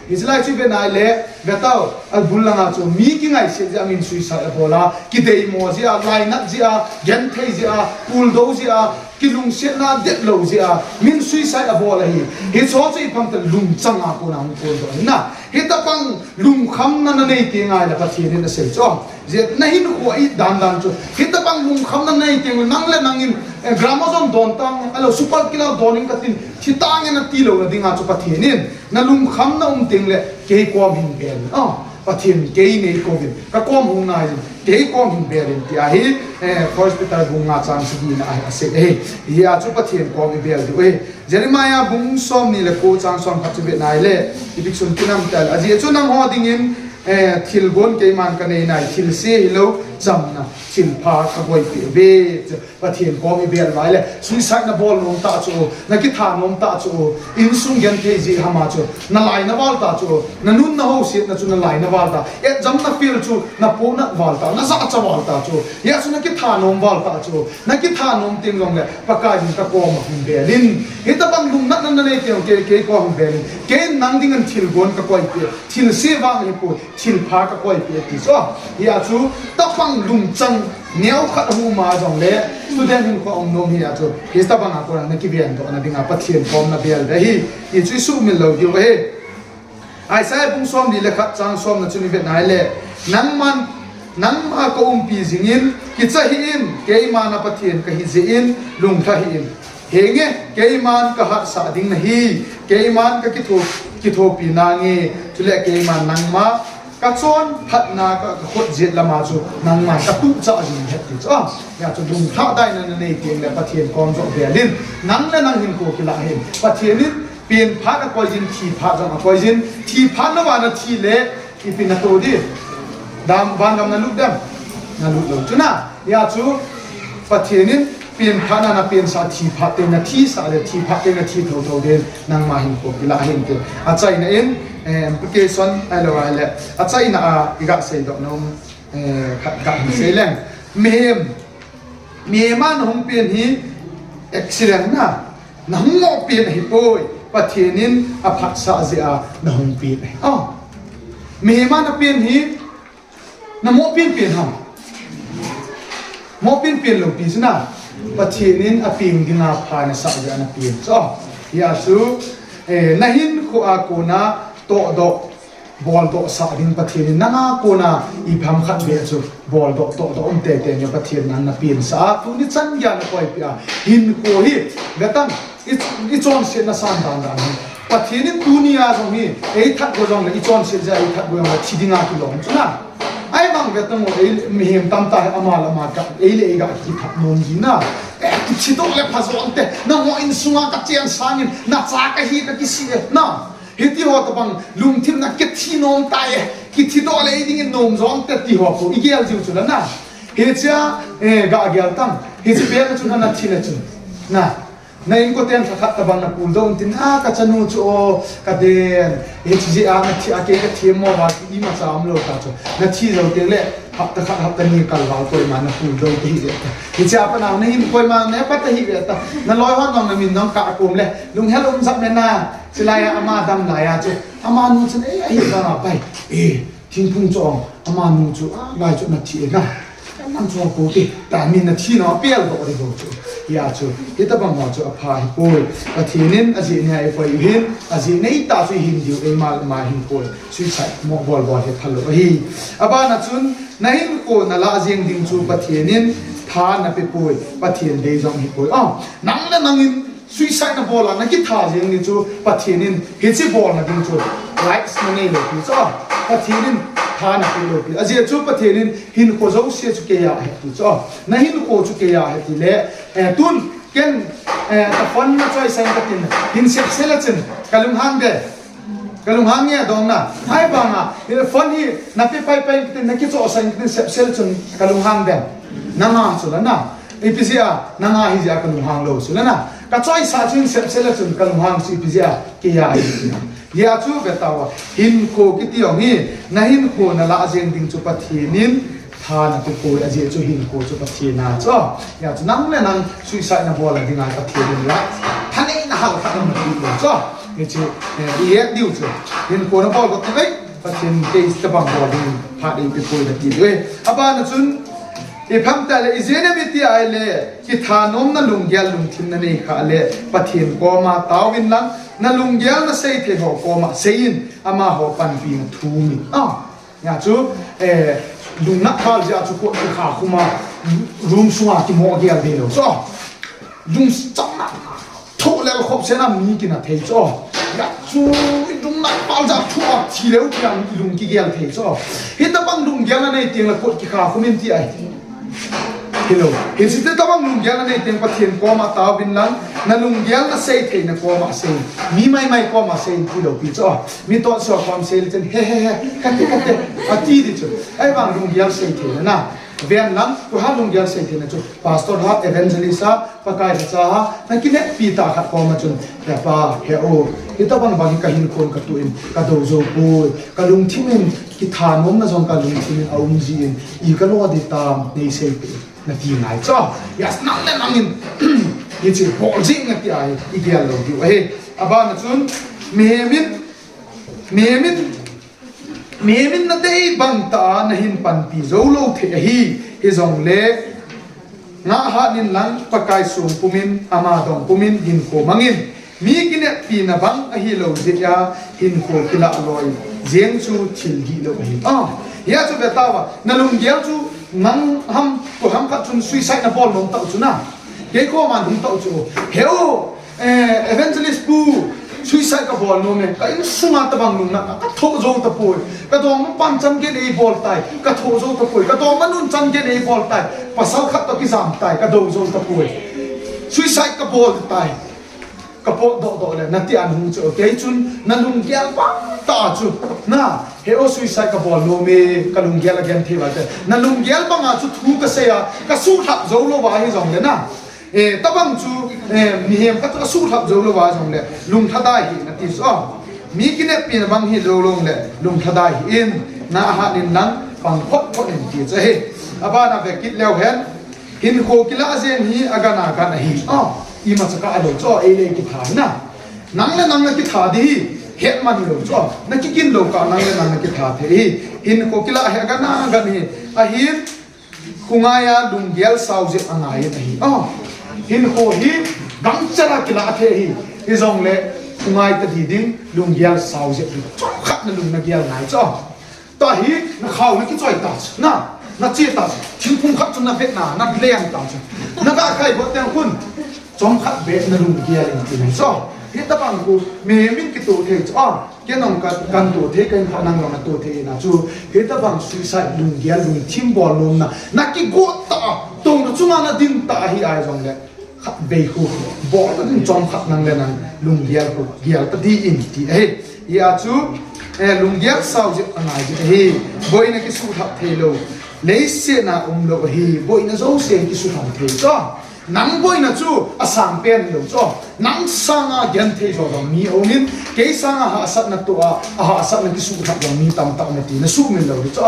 Hiche lai chu ve nai le, ve tao, abul langa chu mi kingaisih jeh a min suicide abol a, kideimo jeh a, lainat jeh a, genthei jeh a, puldou jeh a, kilungsetna detlou jeh a, min suicide abol ahi. Hicho chu ipi ham itile lungchang a kona hung kondoh ahi na. Hitobang lungkhamna nanei teng le Pathen in asei chu. Jeh nahinkho a it dandan chu. Hitobang lungkhamna nanei teng le nang le nangin, eh, Gramazon don tange, ahilou Super Killer don inge katin, thi tange nati louna dinga chu Pathen in. Nalungkhamna um teng le, kei kom hin bel in. Ah, Pathen kei nei kouvin. Kakom hung nai in. Kei kom hin bel in. Tia hi, eh, First Peter bung nga chang sagi na a asei. Eh, hia chu Pathen kom ibel diu. Eh, Jeremiah bung somni le ko chang somkhat chu ve nai le. Ipi chun kinam tah le. Ajeh chu nangho dingin, eh, thilgon keiman kanei nai. Thilse hilou, chamna. Thilpha kakoipeh uve. Pathen kom ibel uva ahile, suicide nabol nom tah chu, nakitha nom tah chu, insung genthei jeh ham a chu, nalai naval tah chu, nanun nahousetna chu nalai naval tah, exam nafail chu, naponat val tah, najahcha val tah chu, hia chu nakitha nom val tah chu, nakitha nom teng jongle, Pakai in kakom a hin bel in. Hitobang lungnatna nanei teng, kei, kei kom hin bel in. Kei nang dingin thilgon kakoipeh, thilse vang ahipoi. Thilpha kakoipeh ti chu. Hia chu, hitobang lungchang neokhat hung um a jongle, student hinkho a um nom hia chu. Hitobang a kona nakivendoh na dinga Pathen kom nabel uve hi. Ti chu isumil lou diu ahi. Isaiah bung somli le khat chang somna chu ive nai le. Nangman, nangma kaumpi jingin, kicha hih in, keima na Pathen kahi jeh in, lungtha hih in. Henge, keiman kahatsah ding nahi, keiman kakitho-, kithopi nange, chule keiman nangma kachonphatna ka, kakhut jet lama chu nangman katuhchah jing ahi ti chu. Ah, hia chu lungthah daina nanei teng le Pathen kom joh bel in, nang le nang hinkho kilah hih in. Pathen in pen phat akoi jin, thi phat jong akoi jin, thi phat louva nathi le, ipi nato di? Dam, van gam nalut dem? Nalut lou. Chuna, hia chu, Pathen in pen phat na napensah, thi phat teng nathisah le, thi phat teng nathi thotho ding, nangma hinkho kilah hih in ti. Achaina in, eh, implication, ahilou ahile, achaina a, iga seidoh nom, eh, khat kahin sei leng. Mihem, mihem a nahung pen hi accident na, nahung mo pen ahipoi, Pathen in aphatsah jeh a nahung pen ahi. Ah. Mihem a napen hi, namo penpen ham? Mo penpen lou pi chu na, Pathen in apeng dinga pha nasah jeh a napen chu. Ah. Hia chu, eh, nahinkho a kona tohdoh, boldoh sah ding Pathen in nanga kona ipi ham khat beh chu boldoh, tohdoh um teitei nge Pathen in napensah a, tuni chan geiya nakoipeh a, hinkho hi, ve tang, i, ichonsetna san dandan hi. Pathen in tunia jong hi, eithat go jongle, ichonset jeh a eithat go jongle, thi dinga kilom chu na. Ahivang ve tang o, ei, mihem tamtah hi ama le ama kah, ei le ei kah kithat nom ji na. Eh, kithi doh le pha jonte, nangho insunga kachen sangin, nacha kahi kakisih e, na. Hiti ho tobang lungthim na kithi nom tai e, kithi doh le ei dingin nom jonte ti ho po, igel jiu chu la na. Hichea, eh, ga gel tang. Hiche pet na chu na, nathi le chun. Na, na inkoten lhakhat tobang napuldou un tin, a, kachanu chu o, kaden. Hiche jeh a nathi a, kei kathemmo uva, imacha umlou ta chu. Nathi jou teng le, hapta khat, hapta ni kal val koima napuldou tahih ve ta. Hichea pat na, nahin koima napat tahih ve ta. Naloi hon jong namin jong kakom le, lunghel um jep me na. Chulai a ama dam lai a chu, amanu chun, eh, ahi vang a pai. Eh, thingphung chong, amanu chu, ah, lai chu nathi e na. Amanu chu apo te, ta min nathi na, apel doh ding bou chu. Hia chu, hitobang ho chu apha ahipoi. Pathen in ajeh nei a eikoi u hin, ajeh nei tah chu ihin diu, eima, eima hinkho. Suicide mo bol bol hi phalou ahi. Abana chun, nahinkho nalah jeng ding chu Pathen in tha napepoi, Pathen dei jong ahipoi. Ah, nang le nangin suicide nabol a, nakitha jeng ni chu Pathen in hiche bolna ding chu rights nanei lou pi chu. Pathen in tha napeh lou pi. Ajeh chu Pathen in hinkho jouse chu keiya ahi ti chu. Nahinkho chu keiya ahi ti le, eh, tun ken, eh, ka phone nachoisah in katin, hin sepsel a chun kalunghang de. Kalunghang nge dong na. Ahivang a, phone hi nape pai pai in katin, nakichoisah in katin sepsel a chun kalunghang de. Nanga chu la na. Ipi jeh a, nanga hijeh a kalunghang lou chu la na. Kachoisah chun sepsel a chun kalunghang chu ipi jeh a, keiya ahi. Hia chu ve tao a, hinkho kiti jong hi, nahinkho nalah jeng ding chu Pathen in tha napepoi, ajeh chu hinkho chu Pathen a chu. Hia chu nang le nang suicide nabol a dinga Pathen in la thaneina halkhat napeh lou chu. Hiche, eh, i het diu chu. Hinkho na bol got uvin, Pathen in kei tabang bol ding phat eipeh poi nati diu ahi. Abana chun, ipi ham itile, ijeh inem itile, kithanomna lunggel lungthim nanei khah le, Pathen koma taovin lang, nalunggel nasei thei ho koma seiyin, amaho panpina thumin. Ah, Hia chu, eh, lungnat val jeh a chu kot kikha khum a, room sunga kimo gel ding lou chu. Lungchamna, thoh lel khop sena mi kina thei chu. Hia chu, lungnat val jeh a thoh a thi leu kiang lung kigel thei chu. Hitabang lunggel nanei teng le kot kikha khum in ti ahi. Hello. Hitabang lunggel nanei teng Pathen koma taovin lang, nalunggel nasei thei na koma sei. Mi maimai koma sei tilou pi chu. Mi toh sua kom sei le chun, he, he, he, kate, kate, ati ding chu. Ahivang lunggel sei thei na. Ven lang, koi ham lunggel sei thei na chu. Pastor ham, evangelist ham, Pakai lhacha ham, nakineppi tah khat koma chun, he pa, he o, hitabang bang hi kahinkhon katoh in, kadou jou poi, kalungthim in, kithanomna jong kalungthim in aum jin, i kalo ding tam, nei seipeh in, nati ngai chu. Yes, nang le nangin, hiche bol jing nati ahi, igel lou diu ahi. Abana chun, mihem in, mihem in, mihem in nadei bang tah a nahin panpi jou lou thei ahi, hijongle, ngah hat in lang Pakai song pumin, ama dong pumin, hinkho mangin. Mi kineppina bang ahilou jeh a, hinkho kilah loi jeng chu thil dihlou ahi. Ah, hia chu ve tauva, nalunggel chu nang ham, koi ham khat chun suicide nabol nom tau chu na. Kei koma hung tau chu. He o, Eh, evangelist pu, suicide kabol nom e, ka insunga tabang lungnat, kathoh jou tapoi, kadongma pan chan gei eibol tai, kathoh jou tapoi, kadongma nun chan gei eibol tai, pasal khat toh kijam tai, kadou jou tapoi. Suicide kabol tai, kapotdoh doh le, nati a nahung chu, kei chun nalunggel bang tah a chu, na, he o suicide kabol nom e, kalunggel agenthei uva te, nalunggel banga chu thu kasei a, kasuhlhap jou louva hijongle na. Eh, tabang chu, eh, mihem khat chu asuhlhap jou louva jongle, lunglhadai hih in ati chu. Mi kineppina bang hilou jongle, lunglhadai hih in, ngah hat in lang, pang phot phot in ti chu ahi. Abana ve kit leu hen, hinkho kilah jeng hi agan agan ahi. Imacha kah lou chu, ei le ei kitha na. Nang le nang nakitha ding hi, hetman lou chu. Nakigin lou kah nang le nang nakitha thei hi. Hinkho kilah hi agan agan hi. Ahin, Khongai a lunggel sao jep angai in ahi. Ah, hinkho hi gangchela kilah thei ahi. Hijongle khongai tadi ding lunggel sao jep ding. Chomkhat nalung nagel ngai chu. Tua hi nakhao nakichoi ta chu. Na, nache ta chu. Thingphung khat chu navet na, nalen ta chu. Naga khai bot teng khun. Chomkhat beh nalunggel in ti nai chu. Hitabang khu, mihem in kitoh thei chu. Ah, Kei nong ka, katoh thei, kahinkho nang nong natoh thei na chu, hitabang suicide lunggel, lungthim bol nomna, nakigot ta, tong na chunga nading ta ahi jongle, khatvei khu, bol ta ding chomkhat nang le nang, lunggel khu, gel ta ding in ti ahi. Hia chu, eh, lunggel sao jep angai jep ahi, boina kisuthap thei lou, leiset a umlou ahi, boina jouse kisuthap thei chu. Nang boina chu asangpen lou chu. Nang sanga genthei jo jong mi aumin, kei sanga hahsatna toh a, ahahsatna kisuthap jong mi tamtah um e ti nasuhmil lou ding chu.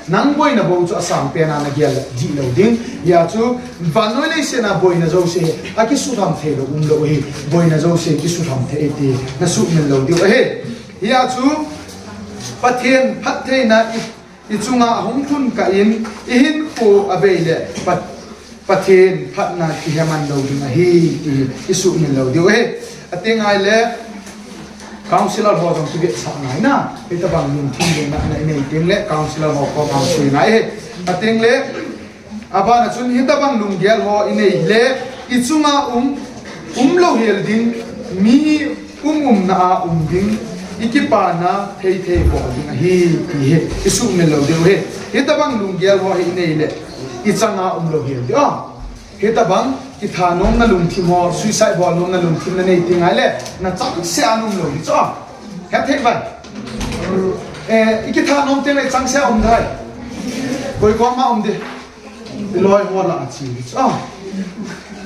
Nang boina bou chu asangpen a nagel dihlou ding. Hia chu, vannoi leiset a boina jouse hi, akisuthap thei lou umlou ahi, boina jouse kisuthap thei ti nasuhmil lou diu ahi. Hia chu, Pathen phattheina i I chunga ahung lhun kah in, i hinkho abei le Pat-, Pathen phatna kiheman lou ding ahi, ti isuhmil lou diu ahi. Ati ngai le, councillor ho jong kivetsah ngai na, hitabang lungthim lungnatna inei teng le, councillor ho kom a sei ngai ahi. Ati le, Abana chun hitabang lunggel ho inei le, i chunga um, umlou hel ding, mi um umna a um ding, i kipana thei thei bol ding ahi, ti hi, isuhmil lou diu ahi. Hitabang lunggel ho hi inei le, i changa umlou hel ding. Ah, hitabang kithanomna lungthim ho, suicide bolnomna lungthim nanei teng ngai le, nachangseh a umlou ding chu. Ah, hethei vai. Eh, i kithanom teng le changseh a um ding. Koi koma um ding. I loi ho lah a che ding chu. Ah.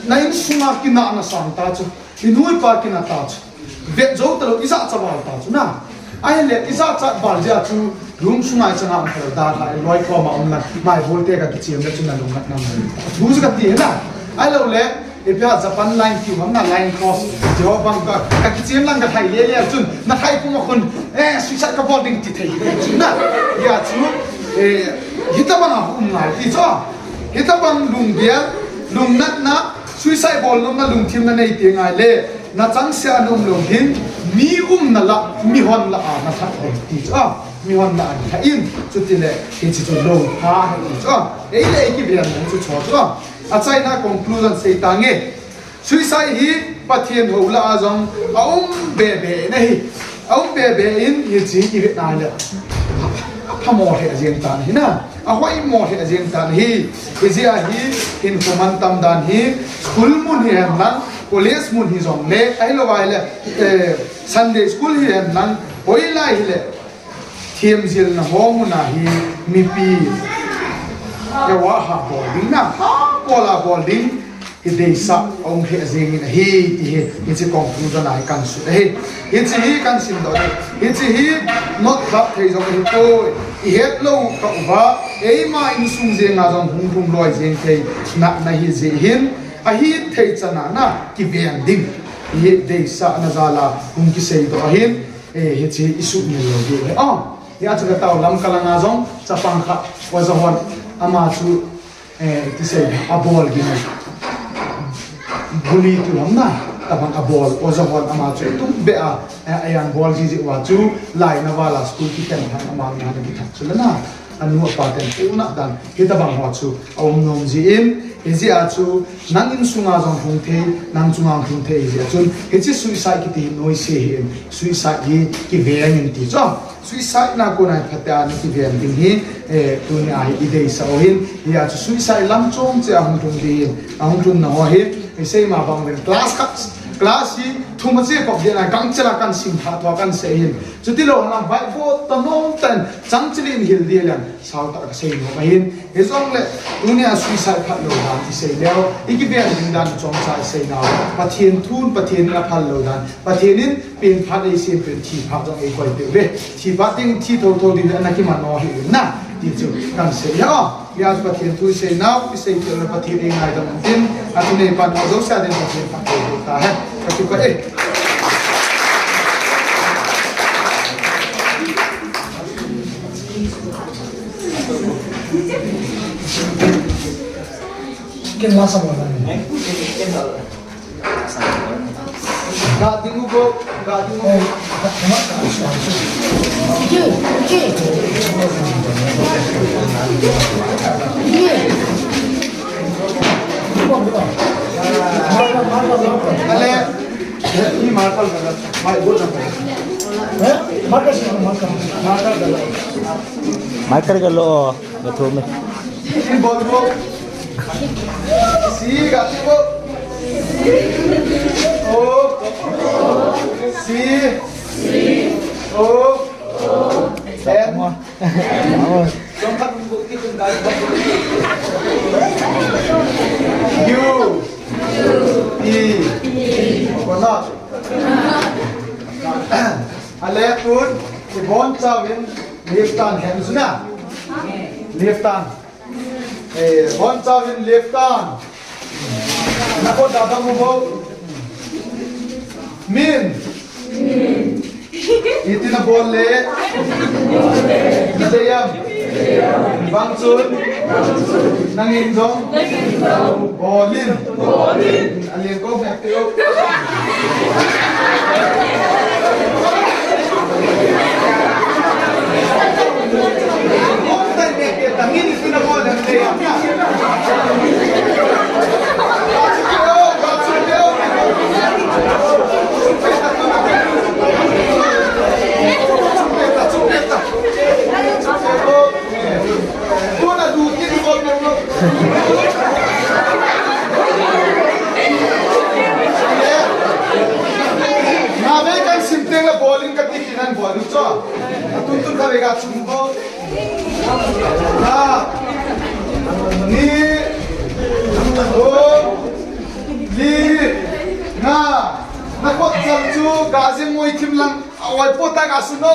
Na insunga kinahna sang ta chu. I nu i pa kinah ta chu. Vet jou talou, i jachat val ta chu na. Ahile, i jachat val jeh a chu, room sunga i changa um talou, dalha, i loi koma um na, mai bol te ka kichem le chu nalung nat nam. Thu chu kati na. Ahilou le, Ipi ham Japan line ti ham na, line cross. Ti ho bang ka, ka kichem lang ka thai le le chun, na thai pum a khun, eh, suicide ka bol ding ti thei. Chun na, hia chu, eh, hitabang a um ngai ti chu. Hitabang lunggel, lungnatna, suicide bol nomna lungthim na nei ti ngai le, na changseh a na um lou hin, mi umna lah, mihon lah a na that ding ti chu. Mihon lah a na that in, chuti le, hichi chu lou pha ti chu. Ei le ei kiven chu chu chu. Achaina conclusion sei tange. Suicide hi Pathen hou lah a jong aum bebe in ahi. Aum bebe in hichi ivet na le. Aphamo lheh jeng tan ahi na. Ahoimo lheh jeng tan ahi. Hijeh a hi hinkho mantam dan hi school mun hihen lang, college mun hijong le, ahilou vai le, eh, Sunday school hihen lang, hoilai hile, themjilna ho muna hi mipi, kewa ha bol ding na, ha bol a bol ding, hi deisah aum lheh jeng in ahi, ti hi, hichi conclusion a hi kan sut ahi. Hichi hi kan simdoh ahi. Hichi hi note khat thei jong ahi poi. Ihet lou kah uva, eima insung jeng a jong hung lhung loi jeng thei, na, na hi jeh hin, ahi thei chan a na, kiven ding. Hi deisahna jal a hung kiseidoh ahin. Eh, hichi i sumil lou ding ahi. Oh, hia chu ka tao Lamka lang a jong, chapang khat, Oja hon, ama chu, eh, ti sei, abol gin. Bully ti ham na, tabang abol, Oja hon ama chu tum be a, eh, ayang bol ji ji uva chu, laina val a school kikhen thang ama na na kithat chu le na, anu apa ten puna dan, hitabang ho chu, aum nom ji in, hijeh a chu, nang insung a jong hung thei, nang chunga hung thei jeh a chun, hichi suicide kiti hi noise hi in, suicide hi kiveng in ti chu. Suicide na kona phatea na kiven ding hi, eh, tuni a hi i deisah u hin, hia chu suicide lam chom che a hung lhung ding hin, a hung lhunna ho hi, i sei ma bang ven class khat, class hi, thum a che kop ding a, gangchel a kan sim tha thua kan sei hin. Chuti lou na, vai vo ta nom tan, chang chilin hil ding leng. Sau tah ka sei nom ahin. Hijongle, tunia suicide phat lou dan i sei leu, i kiven ding dan chomcha i sei nau. Pathen thun, Pathen in aphal lou dan. Pathen in pen phat ei sem pen thi phat jong ei koi peh uve. Thi phat ding thi thotho ding le ana kiman u ahi na. Ti chu kan sei a. Hia Pathen thu i sei nau, i sei peh le Pathen ei ngaidam tin. A thu nei pan a jouse a ding Pathen phat ei ta hen. Ka kipah e. Ken la sa wala ni. Ga ding u bo, ga ding u bo. Ale. Marker galo, betul me. Bol, bol. Si, gati, bol. O. Si. O. M. U. E. Konat. Ale tun, ibonchauvin left turn hen suna. Left turn. Eh, bonchauvin left turn. Nako dadam u bo. Min. Iti nabol le. Nadei am. Bang chun. Nangin jong. Bol in. Bol in. Alien ko me teo. Nga vei kan sim teng le bol in kati kit nan bol in cho. Atun tun kha vei ka chung bo. Nga. Ni. Bo. Ni. Nga. Na kot chal chu ka jing ngoi thim lang. Awai po ta ka suno.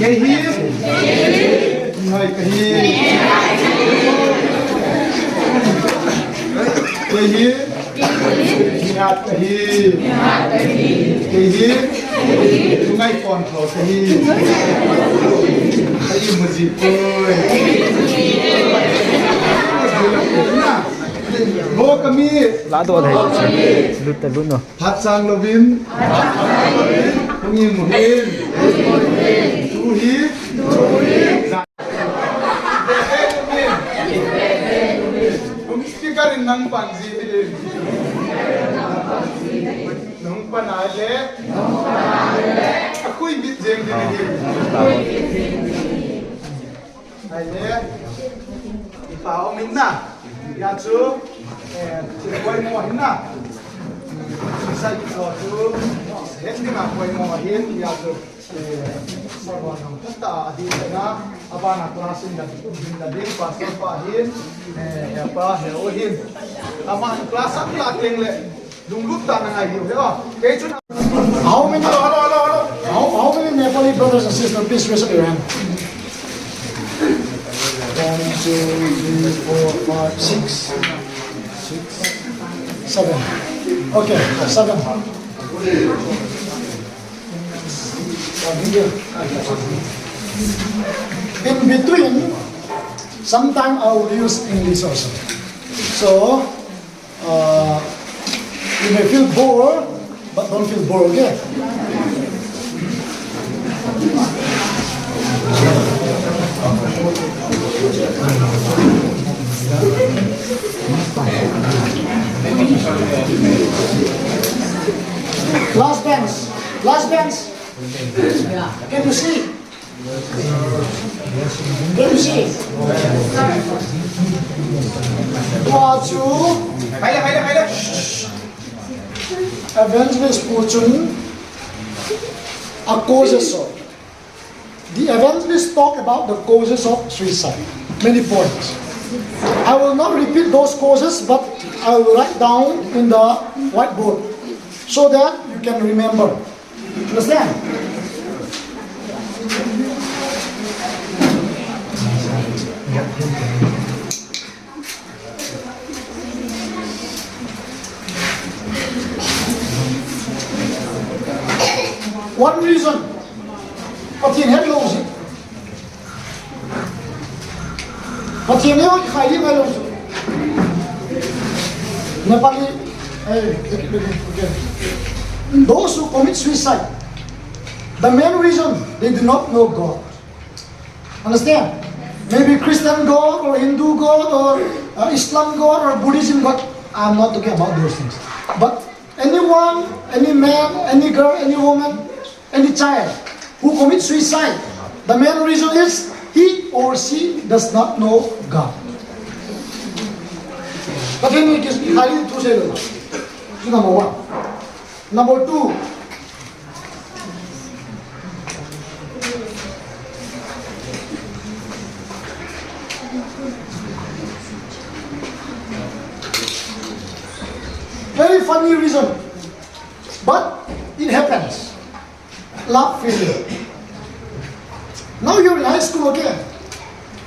Kei hi. Ngai ka hi. Kei hi. Ngat ka hi. Kei hi. Ngai kon tho ka hi. Ka hi mu ji koi. Bo ka mi. La do dai. Lut ta lut no. Phat chang louvin. Hung in mu hin. Tu hi. Hung speaker in nang pan ji hi. Nang pan a le. A kui bit jeng di hi. Ai le, i pa um in na, ya chu, eh, chu poimo hin na. Sai chu, het ding a poimo hin, ya chu, eh, sabon ang kata a di na, abana class in na, in na din, pastor pa hin, eh, ya pa, he o hin. Ama class ang la teng le, Lunglut tah na ngai diu hi, oh. Kei chun. How many, hello, hello, hello. How, how many Nepali brothers and sisters? Please raise up your hand. One, two, three, four, five, six. Six. Seven. Okay, seven. In between, sometimes I will use English also. So, Uh, you may feel bored, but don't feel bored, okay? Last bench. Last bench. Can you see? Can you see? Tua chu. Evangelist pu chun a causes of. The evangelist talk about the causes of suicide. Many points. I will not repeat those causes, but I will write down in the whiteboard so that you can remember. Understand? One reason. Pathen hetlou jeh. Pathen neo kikhai ding ngai lou chu. Nepali, eh, okay. Those who commit suicide, the main reason, they do not know God. Understand? Maybe Christian God or Hindu God or, uh, Islam God or Buddhism God. I'm not talking about those things. But anyone, any man, any girl, any woman, any child who commits suicide, the main reason is he or she does not know God. But then it is highly to say that. Number one. Number two. Very funny reason. But it happens. Love failure. Now you're in high school, okay?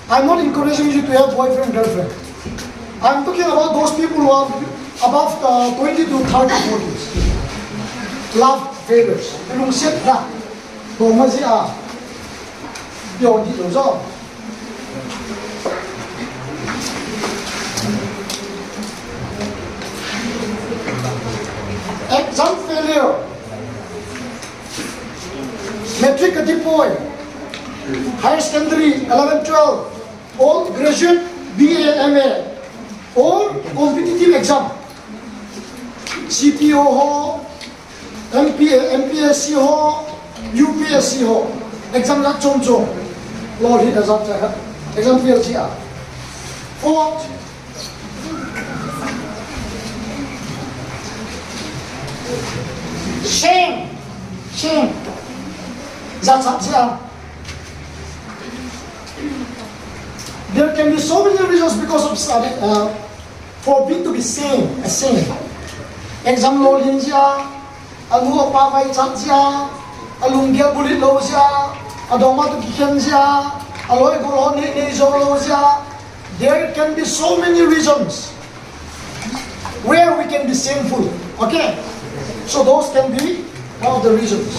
I'm not encouraging you to have boyfriend, girlfriend. I'm talking about those people who are above, uh, twenty to thirty, forty. Love failures. Lungset na. Toma ji a. Yo ji lo zo. Eleven, twelve, all graduate, B A, M A, or competitive exam, C P O ho, M P A, M P S C ho, U P S C ho, exam jat chom chom, lolhin a jat cha kha, exam fail chi a. Four, shame, shame, jat cha chi a. There can be so many reasons because of study, uh, for being to be shame, ashamed. Exam lolhin jia, anu apa vaichat jia, alunggel bulhit lou jia, adongma toh kikhen jia, aloi golhon nei nei jou lou jia. There can be so many reasons where we can be shameful. Okay? So those can be one of the reasons.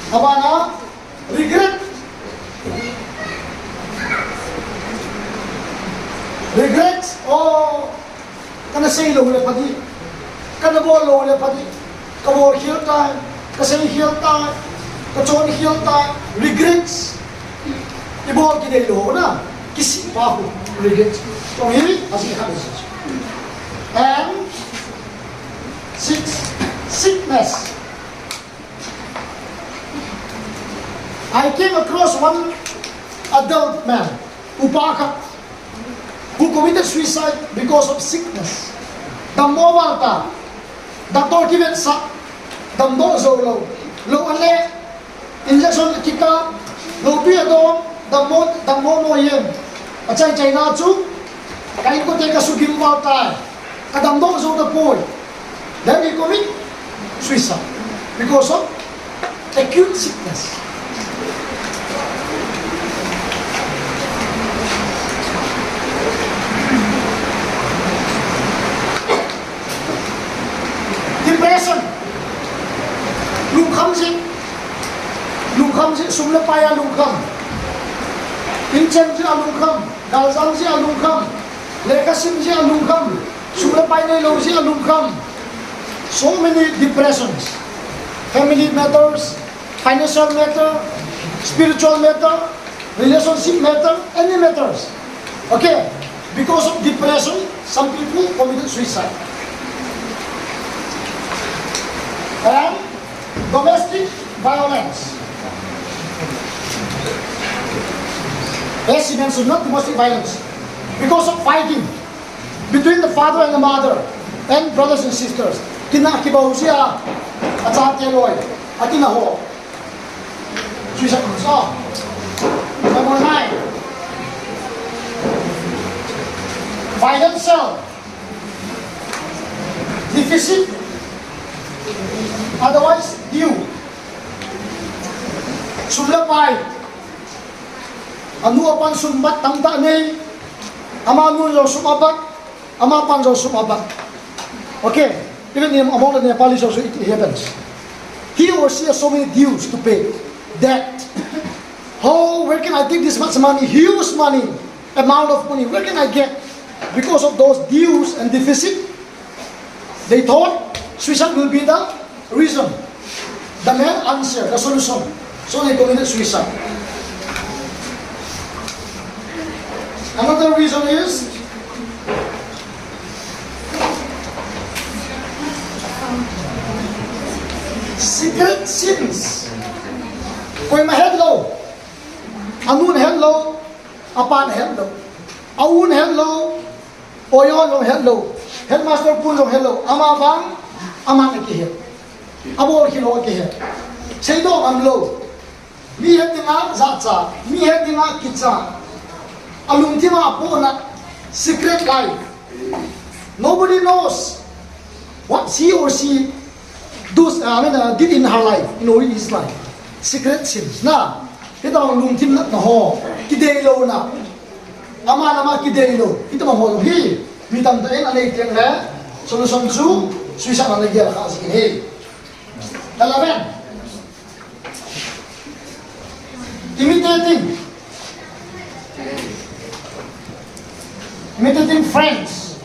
Abana, regret. Regret. Oh, kana sei lou le pha ding. Kana bol lou le pha ding. Ka bol khel tai. Ka sei khel tai. Ka chon khel tai. Regrets. I bol kidei lou na. Kisih pa khu. Regrets. Chong hi, ajeh khat. And six, sickness. I came across one adult man, upa khat, who committed suicide because of sickness. Dammo val ta, doctor kivetsah, damdoh jou lou, lou ale, injection kikap, lou tui adom, dammo, dammo mo yen. Achai chaina chu, ka inkote ka sugim val tai. Ka damdoh jou tapoi. Then he commit suicide because of acute sickness. Depression. Lungkham jeh. Lungkham jeh, sum le pai a lungkham. Inchen jeh a lungkham. Galjam jeh a lungkham. Lekhasim jeh a lungkham. Sum le pai neilou jeh a lungkham. So many depressions. Family matters, financial matter, spiritual matter, relationship matter, any matters. Okay? Because of depression, some people committed suicide. And domestic violence. As he mentioned, not domestic violence. Because of fighting between the father and the mother and brothers and sisters. Kina kibau jeh a, achate loi, atina ho. Suicide. Number nine. Financial deficit, otherwise due. Sum le pai. Anu apan sum bat tamtah nei. Amanu jong sum abat. Amapan jong sum abat. Okay. Even in, among the Nepalis also it happens. He or she has so many dues to pay. Debt. How, where can I take this much money? Huge money. Amount of money. Where can I get? Because of those dues and deficit, they thought suicide will be the reason. The man answer, the solution. So they committed suicide. Another reason is secret sins. Koima hetlou. Anun hetlou, apan hetlou. Aun hetlou, Oyo jong hetlou, headmaster pun jong hetlou, ama vang, aman akihet. Abol khel ho akihet. Seidoh ngamlou. Mi het dinga jachat, mi het dinga kichat. Alungthim a apohna, secret life. Nobody knows what he or she does, uh, I mean, uh, did in her life, in all his life. Secret sins. Na, hitabang lungthim natna ho, kideilouna. Ama le ama kideilou, hitabang ho hi, mi tamtah in anei teng le, solution chu, suicide ana gel kha jing ahi. Eleven. Imitating. Imitating friends.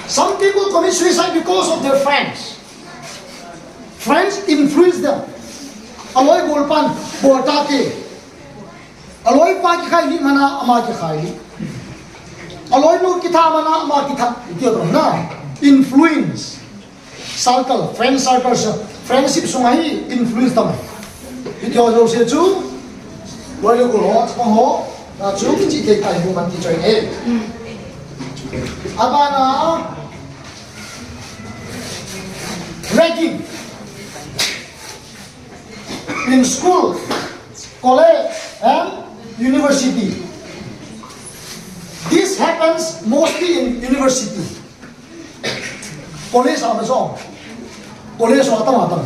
Some people commit suicide because of their friends. Friends influence them. Aloi golpan, bol tate. Aloipa kikhai lih mana ama kikhai lih. Aloinu kitha mana ama kitha. Iti to na. Influence. Circle, friend circle, friendship sunga hi influence tam. Iti ho jouse chu. Loi le gol ho, chapang ho. Na chu kichih thei tai mu man ti choi e. Abana, ragging in school, college, and university. This happens mostly in university. College a ma jong. College a tama tama.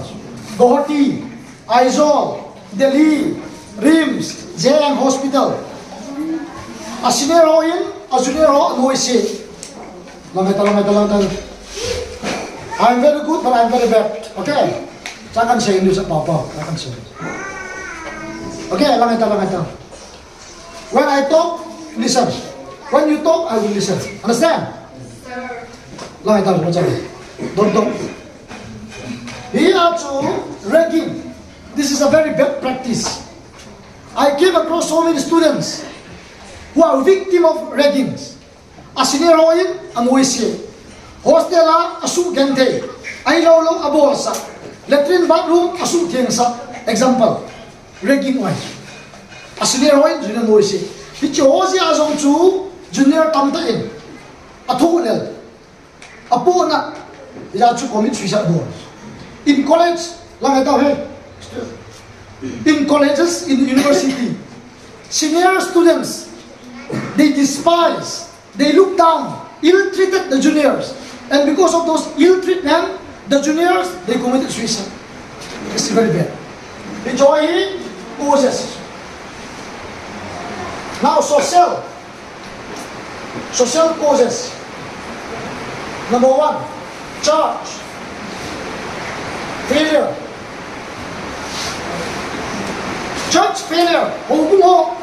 Guwahati, Aizawl, Delhi, RIMS, J N Hospital. A senior ho in, a junior ho noise. Lang ta, lang ta, lang ta. I'm very good, but I'm very bad. Okay? Cha kan sei English, papa. Cha kan sei. Okay, lang ta, lang ta. When I talk, listen. When you talk, I will listen. Understand? Lang ta, lang ta. Don't talk. Here are two ragging. This is a very bad practice. I came across so many students who are victim of raggings. A senior ho in a noise. Hostel a a suhgenthei. Ahilou lou a bolsah. Latrine bathroom a suhthengsah. Example. Ragging ahi. A senior ho in junior noise. Hiche ho jeh a jong chu junior tamtah in a thoh lel. A pona, hijeh chun commit suicide bol. In college, lang ta he. In colleges, in university, senior students, they despise, they look down, ill-treated the juniors. And because of those ill treatment, the juniors, they committed suicide. It's very bad. Hiche hi causes. Now, social. Social causes. Number one, church failure. Church failure. Houbung ho.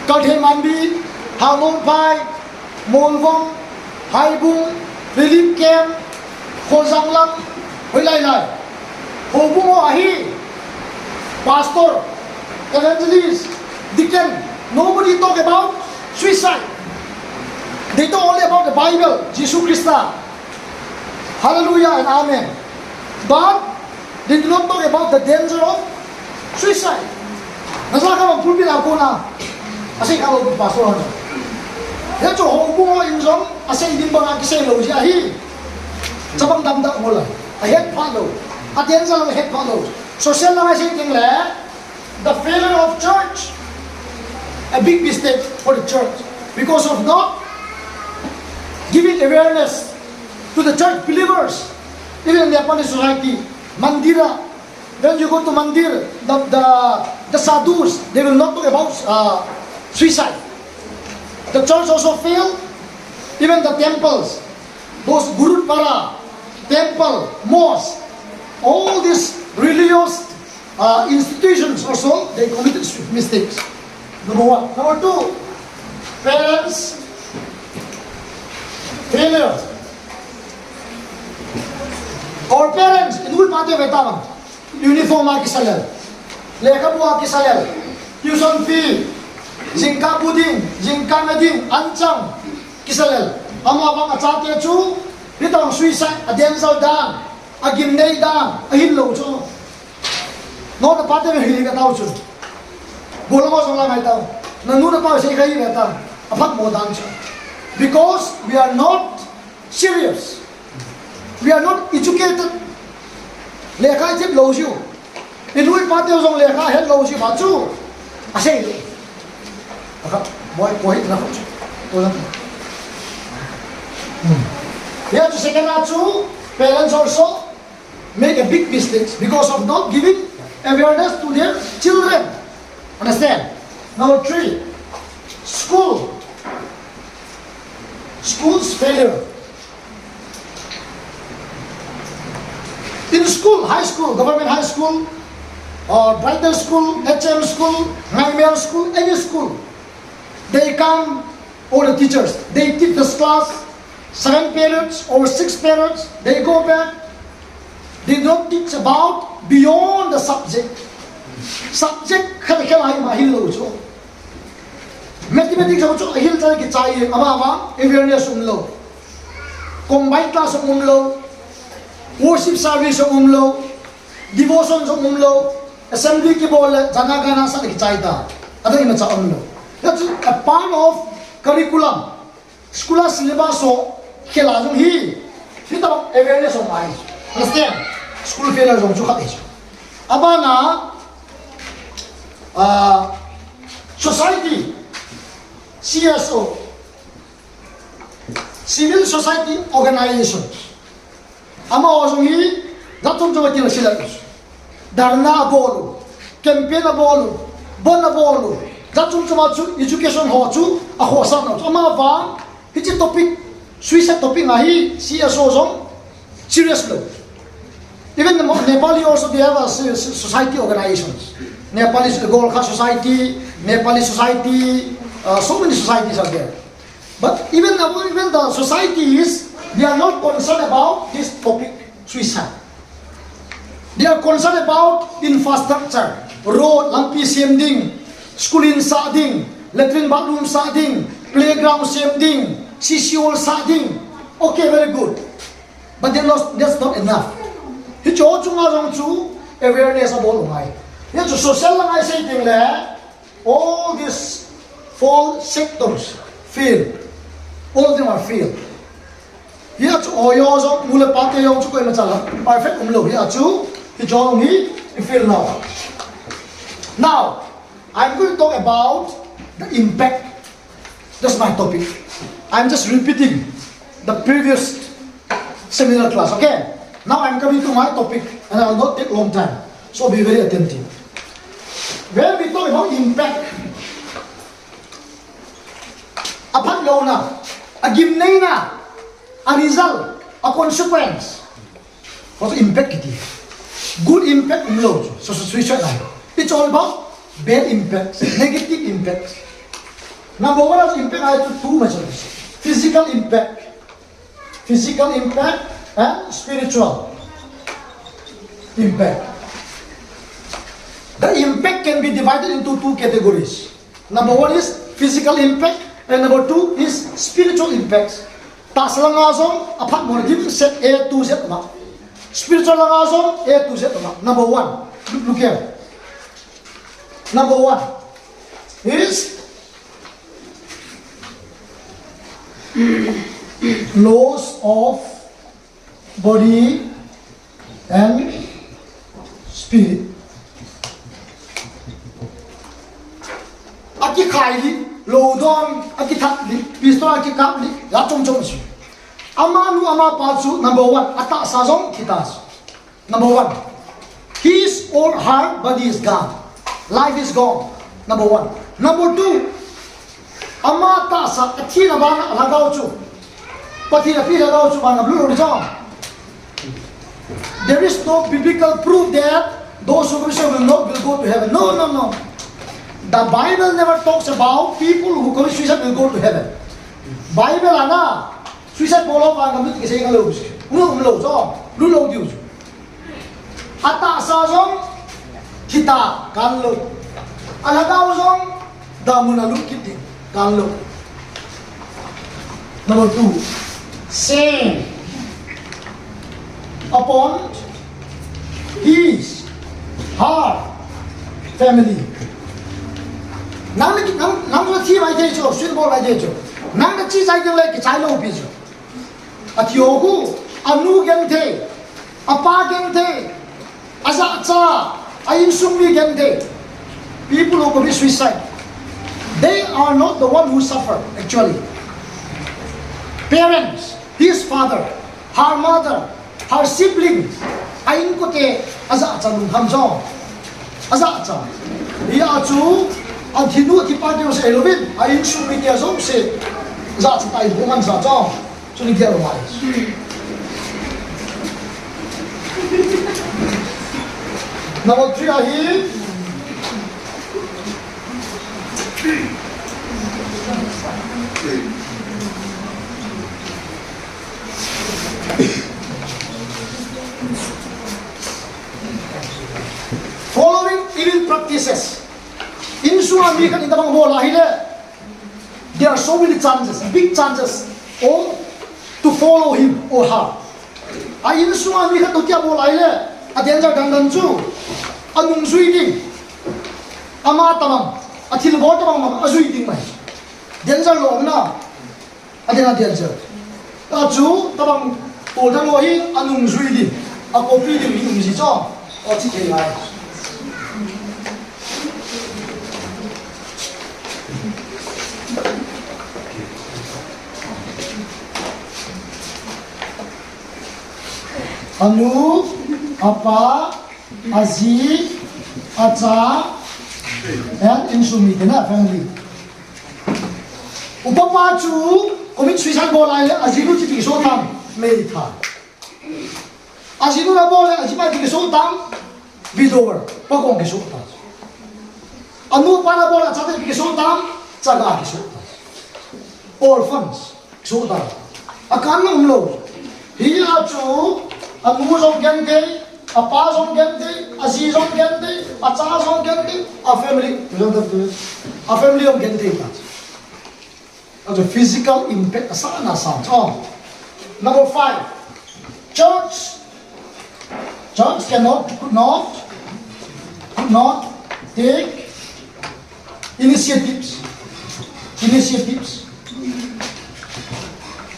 Kalthei Manbi, Hangnophai, Molvom, Haibung, Relief Camp, Khojanglam, hoilai lai. Houbung ho ahi. Pastor, evangelist, deacon, nobody talk about suicide. They talk only about the Bible, Jesu Christa. Hallelujah and amen. But they do not talk about the danger of suicide. Naja kha bang pulpit a kona asei kha lou pastor ho. Hichu houbung ho in jong asei ding banga kisei lou jeh ahi. Chapang damdam mo la. Ahet pha lou. A danger lang ahet pha lou. Social lang asei ding le. The failure of church, a big mistake for the church because of not giving awareness to the church believers, even in the Japanese society, mandira. When you go to mandir, the, the, the sadhus, they will not talk about uh, suicide. The church also failed, even the temples, those gurudwara, temple, mosque, all these religious uh, institutions also, they committed mistakes. Number one. Number two, parents failure. Our parents, in ul mate vetang, uniform a kisalel, lekhabu a kisalel, tuition fee, jingkah bu ding, jingkah na ding, anchang kisalel. Amavang achate chu, hitobang suicide, a danger dan, a gimnei dan, ahin lou chu. Nona pate ve hi ka tao chu. Bola mo jong la ngai tao. Na nu na pa sei khai ve ta. Aphat mo dan chu. Because we are not serious. We are not educated. Lekha chet lou jiu. I nu i pa te jong lekha het lou jiu pa chu. Asei le. Aka, boy, boy, na chu. Bola. Hmm. Yeah, to second that too, parents also make a big mistake because of not giving awareness to their children. Understand? Number three, school. School's failure. In school, high school, government high school, or bridal school, H M school, Ngaimer school, any school, they come, all the teachers, they teach this class, seven periods or six periods, they go back. They don't teach about beyond the subject. Subject khat khat a ima hilou chu. Mathematics jong chu ahilchan kichai, ama ama awareness umlou. Combined class jong umlou. Worship service jong umlou. Devotion jong umlou. Assembly kibol le jana gana sa kichai ta. Adang imacha umlou. That's a part of curriculum. School a syllabus ho khel a jong hi, hitabang awareness jong ahi. Understand? School failure jong chu khat ahi. Abana, ah, society, C S O, civil society organization. Amaho jong hi, jat chom chom a kila sila. Dharna abol u, campaign abol u, bandh abol u. Jat chom chom a chu education ho chu akhohsah nau chu. Amavang, hiche topic, suicide topic nga hi C S O jong serious lou. Even the Mo-, Nepali also they have a so-, so-, society organizations. Nepali Gorkha Society, Nepali Society, uh, so many societies are there. But even, even the societies, they are not concerned about this topic, suicide. They are concerned about infrastructure, road, lampi sem ding, school in sah ding, latrine bathroom sah ding, playground sem ding, C C hall sah ding. Okay, very good. But they not, that's not enough. Hiche chunga jong chu awareness abol u ngai. Hiche social lang a isei ding le, all these four sectors fail. All of them are failed. Hiche chu oyo jong, nu le pate jong chu koima chala perfect umlou. Hiche chu, hiche jong hi, i fail now. Now, I'm going to talk about the impact. That's my topic. I'm just repeating the previous seminar class, okay? Now I'm coming to my topic, and I'll not take long time. So be very attentive. When we talk about impact, aphatlouna, agimneina, a result, a consequence. What impact kiti? Good impact umlou. So, so, so, so, it's all about bad impact, negative impact. Number one of impact, I have two measures. Physical impact. Physical impact and spiritual impact. The impact can be divided into two categories. Number one is physical impact, and number two is spiritual impact. Tahsa langa jong aphat mo, dimset A to Z ma. Spiritual langa jong A to Z ma. Number one. Look, look here. Number one is loss of body and spirit. Akikhai li, lou don, akithat li, pistol akikap li, la chom chom si. Amanu amapa chu number one, atahsa jong thi ta chu. Number one, his or her body is gone. Life is gone. Number one. Number two, ama tahsa athina bana lhagao chu, Pathen api lhagao chu bana blu ri jong. There is no biblical proof that those who commit suicide will not, will go to heaven. No, no, no. The Bible never talks about people who commit suicide will go to heaven. Bible ana suicide bol lou vang gamlut kisei ngalou. Umlou, umlou chu. Lulou diu chu. Atahsa jong thi ta, kal lou. Alhagao jong damun a lut kit ding, kal lou. Number two, shame upon his, her family. Nang na ki, nang, nang na thi mai thei chu, suicide bol mai thei chu. Nang na chi chai ding le kichai lou pi chu. Athi ho khu, anu genthei, apa genthei, ajahcha, a insung mi genthei. People who commit suicide, they are not the one who suffer, actually. Parents, his father, her mother, her siblings, a inkote, ajahcha lungkham jong. Ajahcha. Hia chu, athinu athipa keu se louvin, a insung mite jouse jahcha tai, bu man sa jong. Chun gel mai. Number three ahi. Following evil practices. Insung a mi khat in tabang bol ahile, There are so many chances, big chances, or to follow him or her. A insunga mi khat toh tia bol ahile, a danger dang dang chu, anung jui ding. Ama tabang, athilbol tabang, ajui ding mai. Danger lom na. Ading a danger. Achu, tabang, tol dang ho hi, anung jui ding. A copy ding mi um ji chu. O chi thei lai. Anu, apa, aji, acha, and insung mite na family. Upa pa chu commit suicide bol ahile, ajinu chu ipi kiso tam, meithal. Ajinu na bol le, aji pa ipi kiso tam, widower, pa kong kiso tam. Anu pa na bol le, achate ipi kiso tam, chaga kiso tam. Orphans. Suhta. Akanna umlou. Hia chu, anu jong genthei, apa jong genthei, aji jong genthei, acha jong genthei, a family, a family jong genthei ta. Achu physical impact asana sa. Oh. Number five. Church Church cannot, could not, could not take initiatives. Initiatives.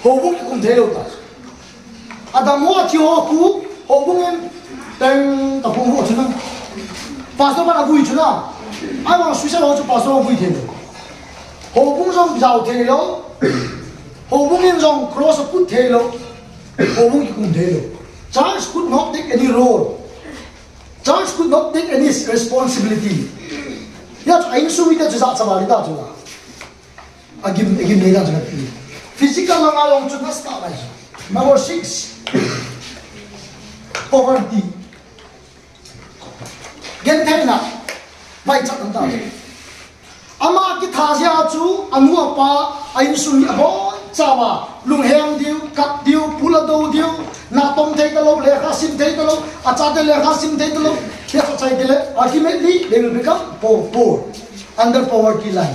Houbung kikum thei lou ta. Adam ho athi ho khu, houbung in teng ta khu ho chu na. Pastor pa na vui chu na. Ai wang suicide ho chu pastor vui thei lou. Houbung jong jao thei lou. Houbung in jong cross put thei lou. Houbung kikum thei lou. Church could not take any role. Church could not take any responsibility. Hia chu a insung mite chu jachat val ta chu la. Agim, agim nei ta chu la. Physical langa jong chu nasa lai. Number six. Poverty. Gentheina. Vaichat um ta. Ama kitha jeh a chu, anu apa, a insung mi abon chauva, lunghem diu, kap diu, pula do diu, natom thei talou, lekha sim thei talou, achate lekha sim thei talou, hia chu chai tile, ultimately, they will become poor, poor, under poverty line.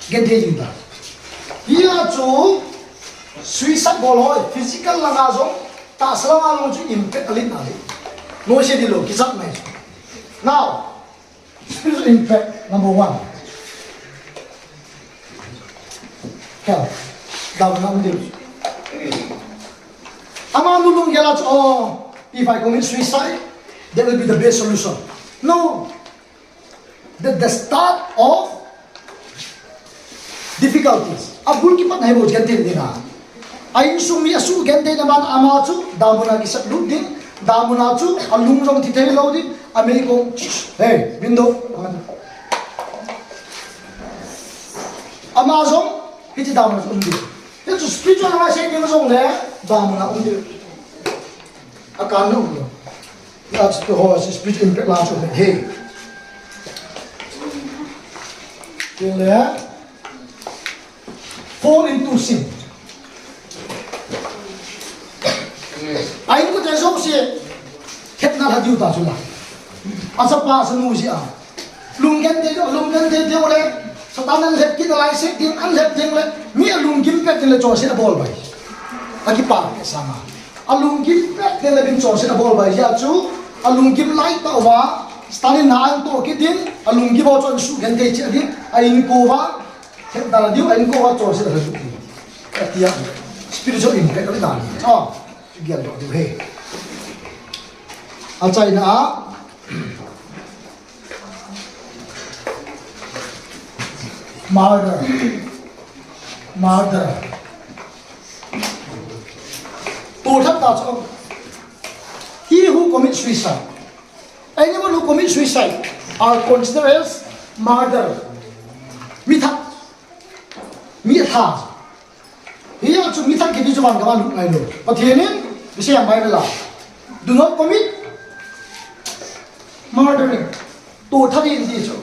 Genthei ding ta. Hia chu, suicide bol ho, physical langa jong, tahsa langa jong chu impact alen alen. Noise di lou, kichat mai. Now, Spiritual impact, number one. Hell. Down, down, down. Ama nu lunggel a chu, oh, if I commit suicide, that will be the best solution. No. The, the start of difficulties. Abul kipat na hi bou genthei ding a. A insung mi asuh genthei na ban ama chu, damun a kisat lut ding, damun a chu, alung jong thi thei lou ding, amei kong, hey, window. Ama jong, hiti damun a um ding. Hichu spiritual life sei ding jong le, damun a um ding. Akan na um ding. That's the whole spiritual impact la chu he. Tin le, fall into sin. A inkote jouse, khetna lha diu ta chu la. Achapa achanu jeh a. Lunggenthei diu, lunggenthei diu le. Satan an lhep kit nalai sek ding, an lhep ding le. Mi alunggim pet ding le chonset abol bai. Akipah pet sanga. Alunggim pet ding le bin chonset abol bai jeh a chu. Alunggim lai tauva. Satan in na an toh kit ding. Alunggim ho chu asugenthei cheh ding. A inko uva. Khetna la diu, a inko uva chonset la diu. Atia, spiritual impact la dan. Ah, gel doh diu he. Achaina a, murder. Murder. Toh that ta chu. He who commits suicide. Anyone who commits suicide are considered as murderer. Mi that. Mi that. Hia chu mi that kiti chu van ka van lut ngai lou. Pathen in, mi sei ang Bible a. Do not commit murdering. Toh that in ti chu.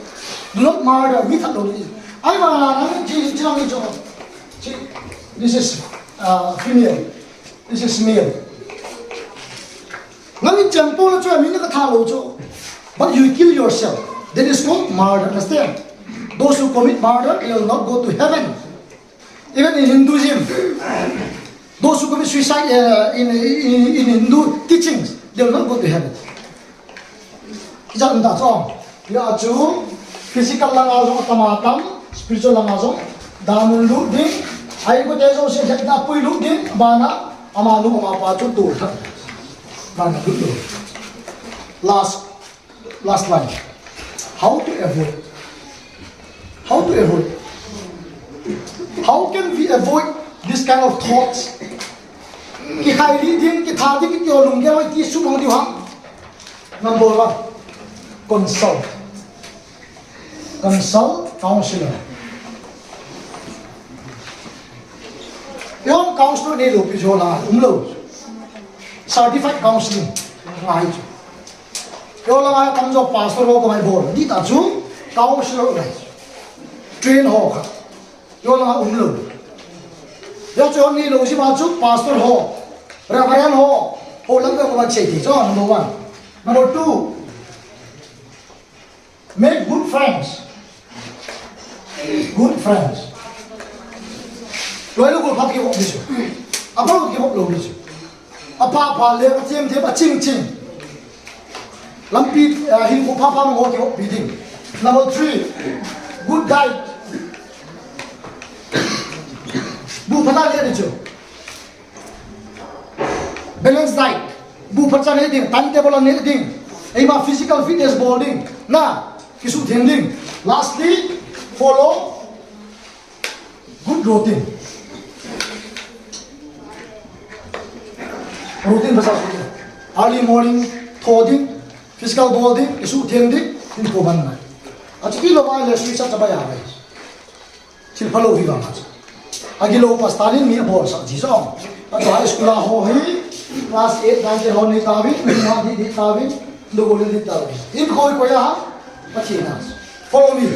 Do not murder, mi that lou ti. Ahivang a nang chi, chi nang ni chu. Chi, this is, uh, female. This is male. Nang in chempol chu, mi na ka that lou chu. But you kill yourself. That is called murder. Understand? Those who commit murder, they will not go to heaven. Even in Hinduism, those who commit suicide uh, in, in, in Hindu teachings, they will not go to heaven. Kijat ta cho. Ya chu physical langa jong atama tam, spiritual langa jong damun lut ding, ai ko te jong se na pui lut ding, bana ama nu ama pa chu tu tha. Bana lut lut. Last Last line. How to avoid? How to avoid? How can we avoid this kind of thoughts? Kikhai li ding, kitha ding, kiti ho lung ke hoi ti su mang diu ham. Number one, consult. Consult counselor. Yong counselor nei lou pi jo la, um lou. Certified counseling. Ngai chu. Yo langa kam jo pastor ho ko mai bol. Di ta chu counselor ngai. Train ho kha. Yo langa um lou. Yo chu ni lou si ma chu pastor ho. Reverend ho. Ho lam ko man che ti chu number one. Number two. Make good friends. Good friends. Loi lo ko phat ki hop di chu. Apa ki hop lou di chu. Apha pha le, athem them, aching ching. Lampi, ah, hin ko pha pha mo ki hop pi ding. Number three, good diet. Bu pha ta le di chu. Balance diet. Bu pha cha ne ding, timetable ne ding. Eima physical fitness bol ding. Na, kisutheng ding. Lastly, follow Good routine. Routine basa su. Early morning, tho ding, physical bol ding, kisutheng ding, tin ko ban nai. Achu kilo ba le sui sa chabai a bai. Thil phalou hi vang achu. Agilou pastor in mi bol sa ji so. Achu high school a ho hi, class eight, nine te ho ni ta vi, ni ma di di ta vi, do go ni di ta vi. In koi koi a, Pathen a. Follow me.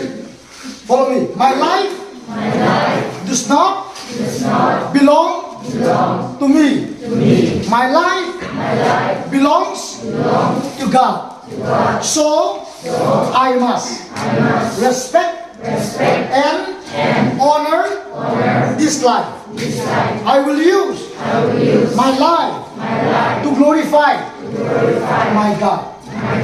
Follow me. My life, my life does not, does not belong, belong to me. To me. My life, my life belongs, belongs to God. To God. So, so I must, I must respect, respect and, and honor, honor this life. This life. I will use, I will use my life, my life to glorify, to glorify my God.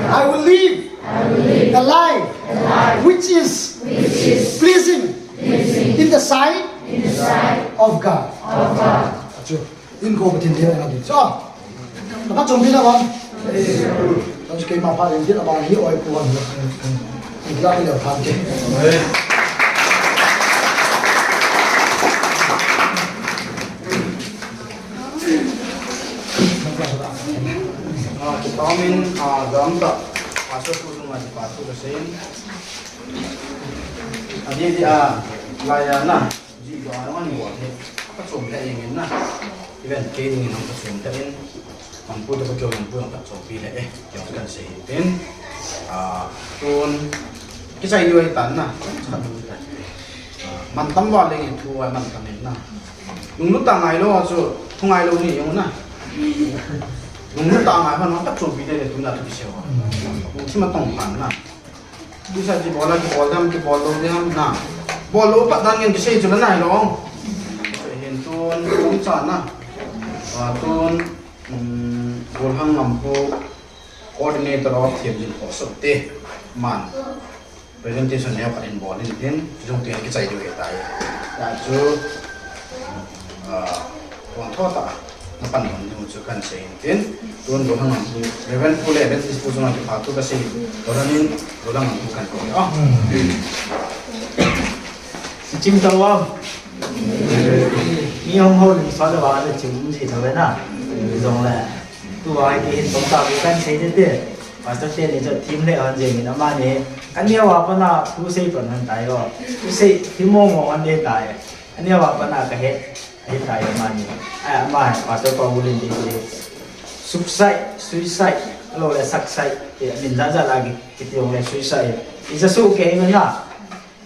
I will live, I will live the life, the life which is, which is pleasing, pleasing in the sight, in the sight of God. Of God. Achu, in ko Pathen dia na di. So, na chom bi na wan. Achu keima pa din dia ba hi oi ko wan. Ni la ni le phan ke. Ah, kipah in, ah, dam ta. Pastor tu tu ngai pa tu ka sein. Adi di a, laya na. Ji do a, ani wa the. Ka chom le ing in na. Even ke ding in ka chom ta in. Manpu ta ka chom, manpu ka chom pi le e. Kya kan sei tin. Ah, tun. Kichai ni wai tan na. Mantam va leng thu a mantam in na. Lunglut ta ngai lou a chu, thu ngai lou ni jong na. Lunglut ta ngai hon, ka chumpi te le tuna thu kisei a. Lungthim a tong pan na. Tusa kibol a, kibol dam, kibol lou dam na. Bol lou pat dan ngen kisei chu la nai lou. Hin tun, tun cha na. Ah, tun, um, Golhang Ngampu coordinator of Thiamjin Khosok te. Man. Presentation neo khat in bol in tin, chujong tin kichai diu ahitai. Tia chu, ah, wan tho ta, na pan hon diu chu kan sei in tin, tun Golhang Ngampu, Reverend Pu le Evangelist Pu chunga kipathu ka sei, Golhang in, Golhang Ngampu kan ko. Ah. Chim tawang. Mi hong ho lim sa le wa le chim ji thawe na. Jong le. Tua hi ti hin tong ta bu kan sei te te. Pastor te ni chu thim le hon jeng in amani. Ani a wa pa na thu sei pan han tai o. Thu sei thim mo mo hon le tai. Ani a wa pa na ka he. He tai amani. Ai amani pastor pa bu lin ti ti. Suksai, suisai. Lo le saksai. Te min ja ja la ki ti ong le suisai. I ja su ke na.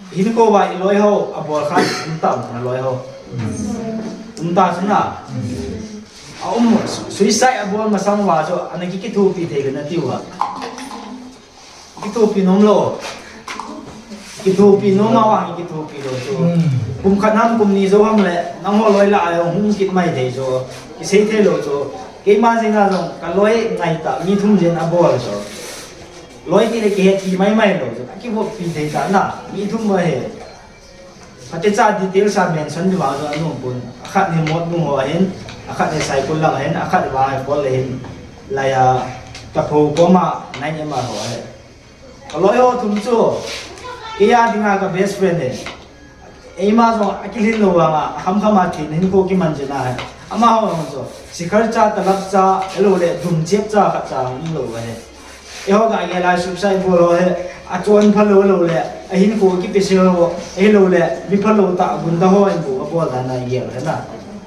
Hin ko va i loi ho, a bol khan, um ta um na loi ho. Um ta chu na. A um, su-, suicide a bol masang va chu, ana ki kithupi thei na tiu va. Kithupi nom lo. Kithopi nom a vang kithopi lou chu. Hmm. Kum khat ham kum ni jou ham le, nangho loi lah a hung kit mai thei chu. Kisei thei lou chu. Keima jeng a jong ka loi ngai tah, mi thum jeng a bol chu. Loi ti le kihet ti mai mai lou chu. Akivop pi thei tah na, mi thum ahi. Phatecha details a mention di vang chu anom pon. Akhat hi Motbung ho ahin, akhat hi Saikul lang ahin, akhat vang hi Paul ahin. Laiya, Tapho koma nine M R ho ahi. Ka loi ho thum chu, kei a dinga ka best friend ahi. Eima jong akilhin lou vanga, akham kham a thina hinkho kiman jing ahi. Amaho jong chu, Sikhar cha, Talap cha, ahilou le, Dumchep cha khat cha um lou ahi. Eiho ga gel a suicide bol ho hi, achon phalou lou le, ahinkho kipe sel ho, ahilou le, mi phalou tah gunda ho in bou abol dan a gel ahi na.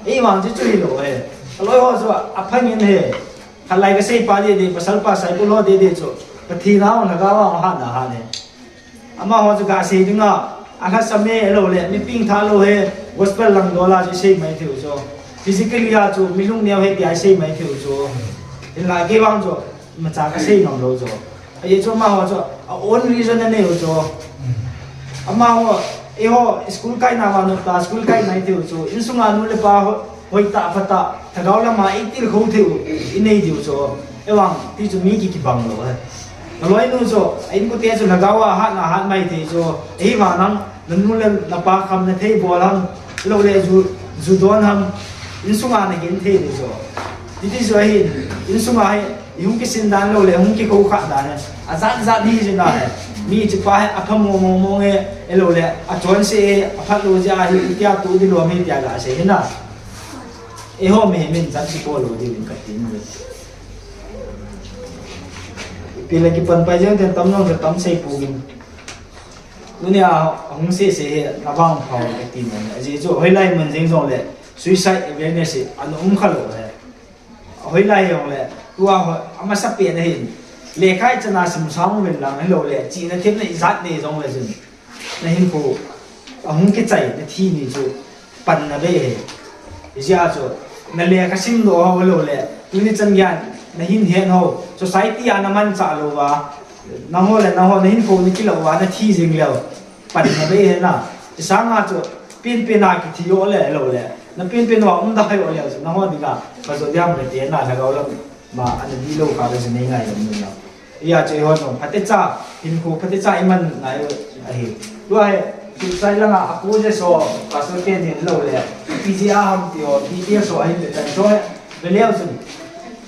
Eivang chu chu hilou ahi. Ka loi ho chu aphangin ahi. Khatlai kasei pa dede, pasal pa Saikul ho dede chu, Pathen a lhagao a hatna ahat e. Amaho chu gasei dinga, alhasam e, ahilou le, mi pengtha lou e, gospel lang dol a chu isei mai thei u chu. Physically a chu, mi lungneo e tia isei mai thei u chu. Hinla kei vang chu, imacha kasei ngam lou chu. Ajeh chu amaho chu, a own reason anei u chu. Amaho, eiho, school kaina vang noptah, school kai mai thei u chu. Insunga nu le pa ho, hoitah, phatah, lhagao lama eitilkhou thei u, inei diu chu. Eivang, ti chu mi ki kibang lou ahi. Naloinu chu, a inkote chu lhagao a hatna ahat mai thei chu. Ahivang nang, nanu le napa kham nathei bol ham, ahilou le ju, ju don ham, insunga nagin thei diu chu. Titi chu ahin, insunga hi, ihung kisin dan lou le, hung kikou kha dan hi. Ajat jat hi jing ahi. Mi hichepa hi, apha mong mong mong e, ahilou le, achonse e, aphat lou jeh ahi, itia tu di lou ham tia gasei hi na. Eiho mihem in chan kipo lou diuvin kati uve. Ipi le kipan pai jeng ten tam jong chu tam sei pouvin. Tunia hung sese hi na vangpha u kati nom e. Ajeh chu hoilai mun jeng jongle suicide awareness hi ana um kha lou ahi. Hoilai jongle tua ho amasapen ahin. Lekha ichan a sim sang uvin lang hilou le chihna themna ijat nei jongle chun. Nahinkho, ahung kichai, nathi ni chu, panna bei ahi. Hijeh a chu, nalekha simdoh ho lou le, tuni chan geiya, nahin het ho, society a namanchah lou va, nangho le nangho, nahinkho nakilou va, nathi jing leu, panna bei ahi na. Hisanga chu, penpen a kithi joh le, lou le, napenpen uva umda hoi joh leu chu, nangho dinga, phajo ding ham kati na, lhagao lam. Ma, ana dihlou kha le chu nei ngai lou mun lou. Hijeh chun eiho jong, phatecha, hinkho phatecha iman ngai u ahi. Tua hi, suicide langa a causes ho, pastor ten hin lou le, ipi jeh a ham ti ho, details ho ahin ve tan chu, ve leu chun.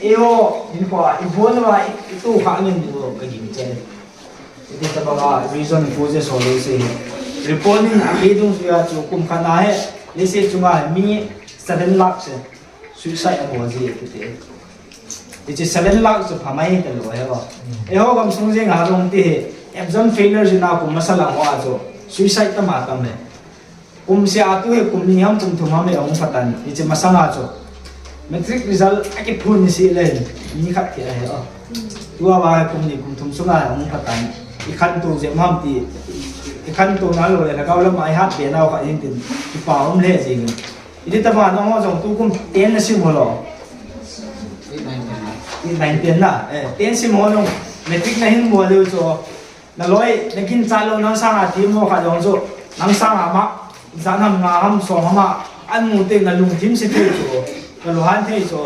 Eiho, hinkho a, ibon uva, i, itoh kha ngen diu, kaging chen. Iti tabanga, reason causes ho lou se. Report in, ape dung jui a chu, kum khat na hi, leiset chunga hi, mi seven lakh se. Suicide abol ji kiti. Hiche seven lakh chu phamai talou ahi o. Eiho gamsung jeng a jong ti hi, exam failure jing a kum masa lang ho a chu, suicide tam a tam e. Kum seh a tu hi kum ni ham kum thum ham hi ahung pha tan. Hiche masang a chu, matric result akiphon ni seh le, mi khat thi ahi o. Tua va hi kum ni kum thum sunga ahung pha tan. Ikhantou jep ham ti, ikhantou nalou le, lhagao lama ihat be nau khat hin tin, kipa um le jeng in. Iti tabang nangho jong tukum ten nasim ho lou? Eight, nine, ten na. Eight, nine, ten na. Eh, ten sim ho jong matric nahin bol leu chu. Naloi, naginchat lou nang sanga themmo khat jong chu. Nang sanga ma, ijat ham nga ham som ham a. Amu teng nalungthim se thei chu. Nalunghan thei chu.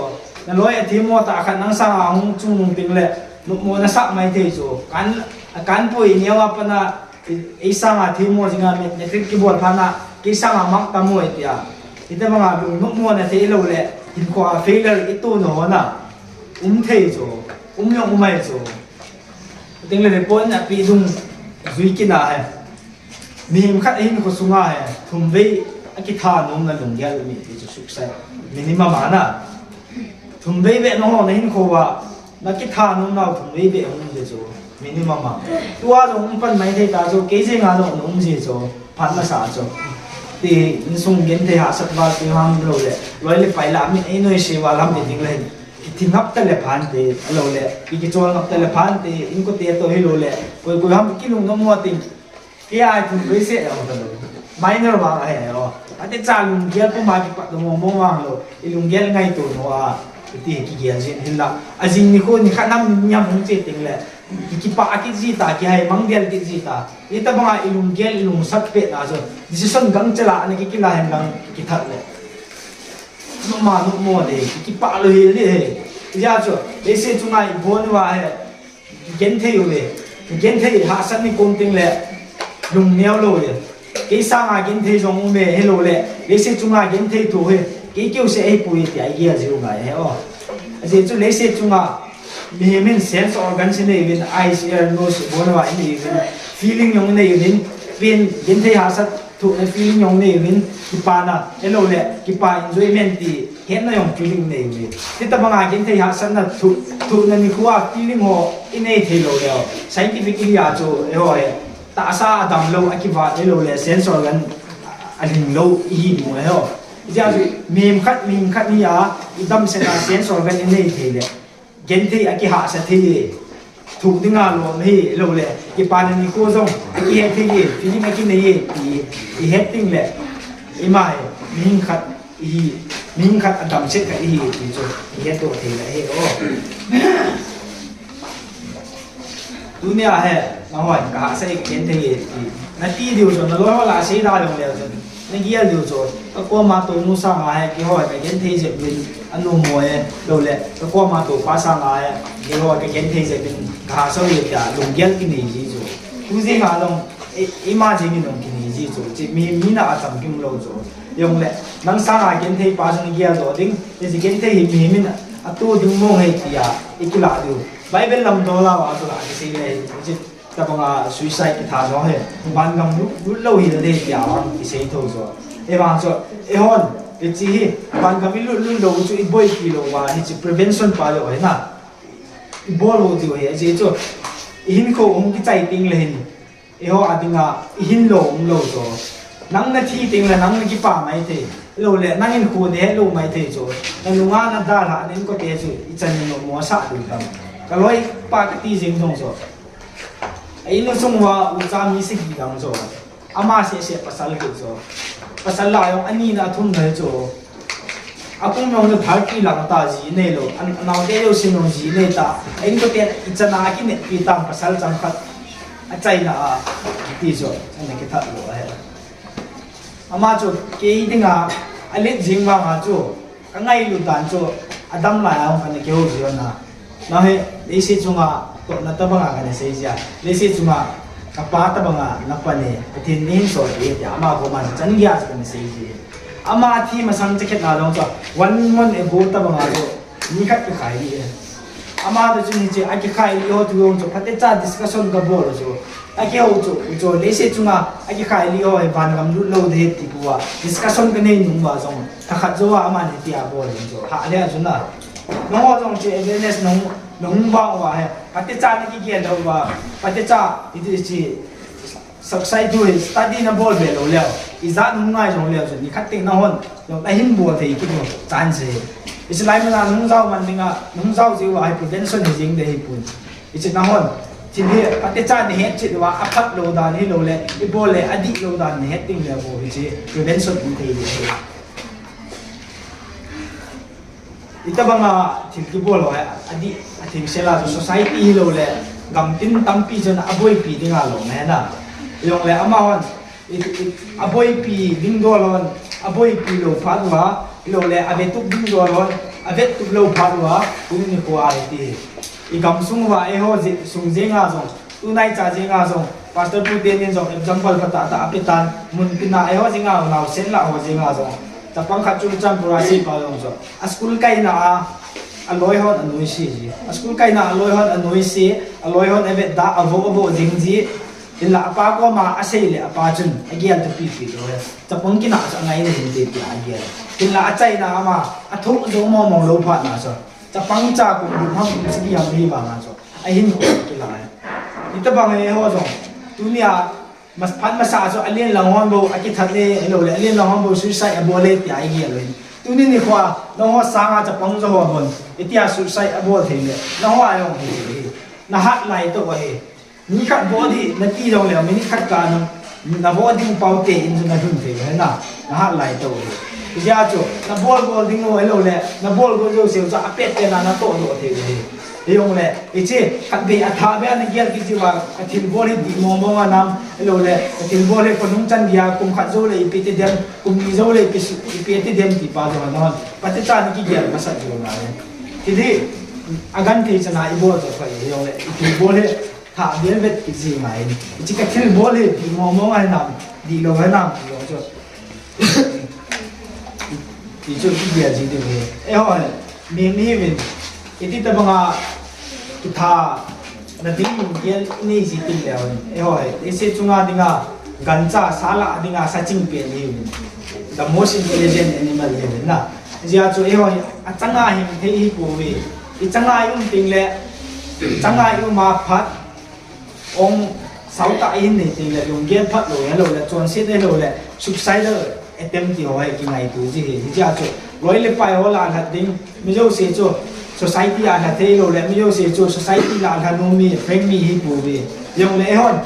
Naloi athemmo tah khat nang sanga hung chungnung teng le. Nopmo nasah mai thei chu. Kan, kanpui neo a pat a. I, ei sanga themmo jinga matric kibol phat na, kei sanga mark tam mo tia. Iti banga lungnopmo nathei lou le, hinkho a failure itoh na ho na. Um thei chu, um jong um ahi chu. Teng le report in ape dung jui kit na hi. Mihem khat hinkho sunga hi, thum vei akitha nom na lunggel mi ti chu suicide. Minimum a na. Thum vei vei nangho nahinkho a, nakitha nom nau thum vei vei hung je chu. Minimum a. Tua jong um pan mai thei ta chu, kei jeng a jong um je chu, phat masa chu. Ti insung genthei hahsat val ti ham lou le. Loi le pai la, min ei noise val ham ti ding le. Kithi ngap ta le phan te, alou le. Ki kichol ngap ta le phan te, inkote toh hilou le. Koi koi ham kilungnom mo ting. Kei a thum vei seh jong talou. Minor vang ahi o. Phatecha lunggel puma kipat lou mong mong vang lou. I lunggel ngaito nom a. Iti kigel jin hinla. Ajing nikho nikhat nam ni ham hung che teng le. Ki, kipah kit ji ta, kihaimang del kit ji ta. Hitabanga ilunggel, ilungsat pet na chu, decision gangchela ana ki, kila hen lang kithat le. Noma, nomo de, ki, kipah lou hel de he. Hijeh chun, leiset chunga ibon uva hi, genthei uve. Genthei hahsat ni kon teng le, lungneo lou uve. Kei sanga genthei jong ume, hilou le, leiset chunga genthei thu hi, kei keu seh ahipoi tia igel jiu ngai he o. Ajeh chu leiset chunga, mihem in sense organ hi nei uvin, eyes, ear, nose, ibon uva inei uvin, feeling jong inei uvin, pain, genthei hahsat thu, eh, feeling jong inei uvin, kipana, hilou le, kipa enjoyment ti, hetna jong feeling inei uvin. Hitabanga genthei hahsatna thu, thuhna nikho a feeling ho inei thei lou leu. Scientifically a chu, eiho hi, tahsa a damlou, akivat hilou le, sense organ alhinglou ihi diu ahi o. Hijeh chun, mihem khat, mihem khat hi a, idamsetna sense organ inei thei le, genthei akihahsa thei e. Thuh dinga lom hilou le, kipana nikho jong akihe thei e, feeling akinei e, ti ihet teng le, ima hi, mihem khat ihi, mihem khat adamset khat ihi ti chu ihetto thei le ahi o. Tunia hi, nahon kahahsa e, kagenthei e ti nati diu chu, naloi ho lah a seida jong leu chun, nagel diu chu, kakoma tounu sanga hi keiho kagenthei jep uvin, anom mo e, lou le, kakoma toupa sanga hi keiho kagenthei jep uvin, kahahsa uve tia lunggel kinei ji chu. Tu jenga jong, i, ima jeng in jong kinei ji chu, hiche mi, mi na a chamkim lou chu. Jong le, nang sanga genthei pa chu nagel doh ding, hiche genthei hi mihem in ato ding mong ahi tia ikilah diu. Bible lam dola uva chu lah kisei le, hiche tabanga suicide kitha jong hi, vangam lut, lut lou hi le tia vang kisei tho chu. Ahivang chu, eihon, hiche hi, vangam ilut, lut lou chu iboipi lou uva, hiche prevention pa lou ahi na. Ibol lou diu ahi, ajeh chu, ihinkho hung kichai teng le hin, eiho a dinga ihin lou umlou chu. Nang nathi teng le nang nakipa mai thei. Lou le, nang hinkho nahet lou mai thei chu. Nanunga nadalhah, na inkote chu ichan in nommo asah diu tam. Kaloipa kati jeng jong chu, a insung uva ucha mi sagi dang chu, ama seh seh pasal kit chu. Pasal lah jong ani na athum na chu. Akum jong chu thirty lang ta, ji neilou. An, anaote jouse jong ji nei ta. A inkoten ichan a akineppi tam, pasal chang khat achaina a ti chu ana kithat lou ahi. Ama chu kei dinga alet jing vanga chu, kangailut dan chu, adam lai a hung kana kihou ji lhon a. Nang hi, leiset chunga tohna tobanga kana sei jia, leiset chunga kapa tobanga napan e, Pathen in neihin sol peh e tia ama koma chan geiya chu kana sei ji. Ama thi masang chakhetna jong chu, one month ago tobanga chu, nikhat kikhai lih e. Ama toh chun hiche akikhai lih ho thu jong chu, phatecha discussion kabol u chu, akihou chu, u chu, leiset chunga akikhai lih ho hi vangam lut lou ding ahi ti bou a discussion kanei nung uva jong, thakhat jouva aman hitia abol in chu, hah le a chu na. Nangho jong chu awareness nahung, nahung vang uva hi, phatecha nakigel lou uva, phatecha, iti chi, suicide thu hi study nabol be lou leu, ijat nahung ngai jong leu chun, nikhat teng nahon jong nahin bol thei kit u chance hi. Hiche lai muna nahung jao man dinga, nahung jao jeh uva hi prevention hi jeng ding ahipon. Hiche nahon, thil hi, phatecha nahet chet uva, aphat lou dan hilou le, ibol le, adih lou dan nahet teng le bou hiche prevention um thei ding ahi. Hitobanga thil kibol ho hi, adih, athengsel a chu society hilou le, gamtin tampi chun aboipi dinga lom ahi na. Jong le amahon, i, i, aboipi ding dol hon, aboipi lou phat uva, hilou le, avetup ding dol hon, avetup lou phat uva, tuni nikho a hiti. Igamsung uva, eiho ji, sung jenga jong, tunaicha jenga jong, Pastor Pu Ten in jong example phatah tah apetan, muntina eiho jenga, naosen lah ho jenga jong, chapang khat Churachandpur a seipa jong chu, a school kaina a, aloi hon anoise ji. A school kaina a aloi hon anoise, aloi hon avetda, avo, avo jing ji. Hinla apa koma asei le apa chun agel thupi pi lou e. Chapang kinah chu angaina hinte tia agel. Hinla achaina ama, athoh jou mong mong lou phat na chu, chapang cha kum gup ham kum sagi ham ahi vanga chu, ahinkho kila e. Hitobang eiho jong, tunia, mas, phat masa chu alen lang hon bou akithat e, hilou le, alen lang hon bou suicide abol e tia igel u ahin. Tuni nikho a, nangho sanga chapang jouse hon, itia suicide abol thei le, nangho a jong hithei ahi. Nahat lai tou ahi. Nikhat body nati jong le, minute khat kah a navoh ding pau te in chu nalhun thei u ahi na, nahat lai tou ahi. Hijeh chun, nabol bol ding u ahilou le, nabol bol jouse u chu apet pen a natoh doh thei u ahi. Hijongle, hiche, khatvei athah beh a nagel kit jiuva, kathilbol hi dih mong mong a nam, ahiloule, kathilbol hi khonung chan dia, kum khat jou le ipi ti dem, kum ni jou le ipi, ipi ti dem ti pa jong ahi. Phatecha in kigel masat jiu ngai. Hiti, agenthei chan a ibol chu aphai, hijongle, ithilbol hi, thah beh beh kit ji ngai. Hiche kathilbol hi, dih mong mong a nam, dihlou a nam, ti jong chu. Ti chu kigel ji diu ahi. Eiho, mi, mi uvin. Iti tobanga, kitha, na ding lunggel inei ji teng leu. Eiho, leiset chunga dinga, gancha, sa lah dinga, sa ching pen ihiuvin. The most intelligent animal ihiuvin na. Hijeh chun eiho, achanga hing thei hipouve. Ichanga i um teng le, changa i um a phat, Ong, sao tah ihin nei teng le, lunggel phat lou, ahiloule, chonset ahiloule, suicidal attempt ti ho hi kingaito ji ahi. Hijeh chun, loi le pai ho lah a lhat ding, mi jouse chu, society a lha thei loule, mi jouse chu, society lah a lha nom mi, frank mi hipouve. Hijongle, eihon,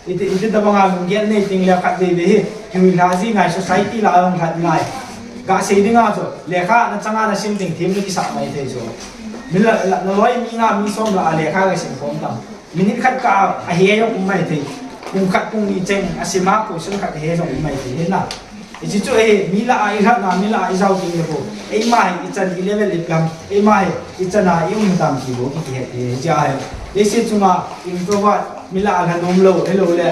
iti, iti tobanga lunggel nei teng le khatvei vei hi, kihuilha ji ngai, society lah a jong lhat ngai. Gasei dinga chu, lekha nachanga nasim teng them nakisah mai thei chu. Mi lah, lah, naloi mi nga, mi som lah a lekha gasim khom tam. Minute khat kah a ahe jong um mai thei. Pung khat pung ni cheng a sim a question khat ahe jong um mai thei hina. Hiche chu ahi, mi lah a ilhatna, mi lah a ijao teng le bou. Eima hi ichan i level ipi ham, eima hi ichan a i um tam ti bou kihet thei. Hiche ahi. Leiset chunga introvert, mi lah a lha nom lou, ahiloule.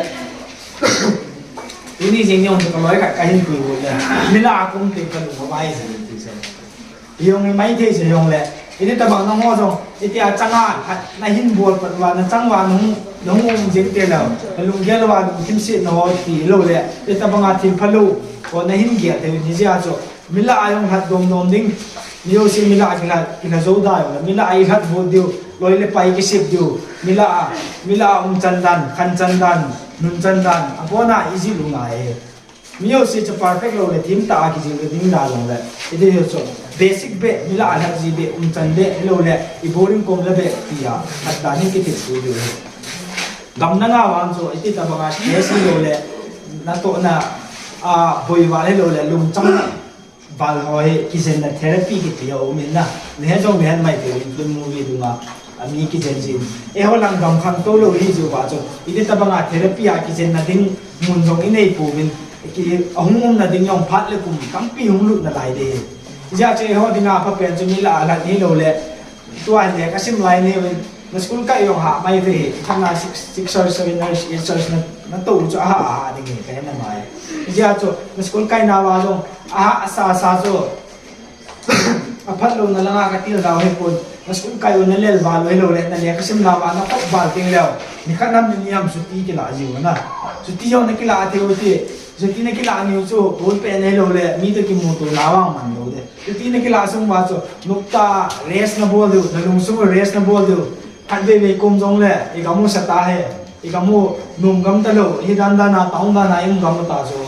Tuni jing jong chu kaloi khat kahin pui bou le. Mi lah a kaum teng kalung avai jeng ti chu. Hijong hi maithei chu hijongle, iti tobang nangho jong, iti achanga, nahin bol pat uva, nachang uva, nahung, nahung um jing teng leu, nalunggel uva, lungthim setna ho ti loule, iti tobanga thil phalou, ho nahin gel thei u hijeh chun, mi lah a jong lhat dom dom ding, mi jouse mi lah a kilha, kilha jou da jongle, mi lah a ilhat bol diu, loi le pai kisep diu, mi lah a, mi lah a umchan dan, khanchan dan, nunchan dan, abona ijil u ngai e. Mi jouse chu perfect loule, them tah a kijil ding da jongle. Iti hichu, basic beh, mi lah a lhat ji beh, umchan beh, ahiloule, i boring kom le beh, tia, khat dan hi kithip tu diu ahi. Gam danga vang chu, iti tobanga stress hiloule, natohna, a, boi val hiloule, lungchang val ho hi, kijenna therapy kiti ho um in na. Nahet jong nahet mai thei uvin, film movie dunga. Ami kijen jin. Eiho lang gam khangtou lou hi jiuva chu. Iti tobanga therapy a kijenna ding mun jong inei pouvin. Ki, ahung umna ding jong phat le kum tampi hung lut nalai ding. Hijeh chun eiho dinga aphapen chu mi lah a lhat hiloule. Tua hi lekha sim lai hiuvin. Na school kai jong hah mai thei hi. Thana six, six years, seven years, eight years na, natou chu ahah, ahah ding hi kahe na mai. Hijeh chun na school kaina uva jong ahah sa sa chu. Aphat louna langa katil dau hipon, na school kai u nalel val u hiloule, na lekha simna uva nakhop val teng leu, nikhat ham nini ham chutti kilah jiu na. Chutti jong nakilah thei u ti, chutti nakilah niu chu, bol pen hiloule, mi toh kimuto na vang man lou ding. Chutti nakilah sung uva chu, noptah rest nabol diu, nalungsung u rest nabol diu. Khatvei vei kum jongle, i gam u sa tahe, i gam u nom gam talou, hi dan dan a, town dan a, i um gam u ta chu.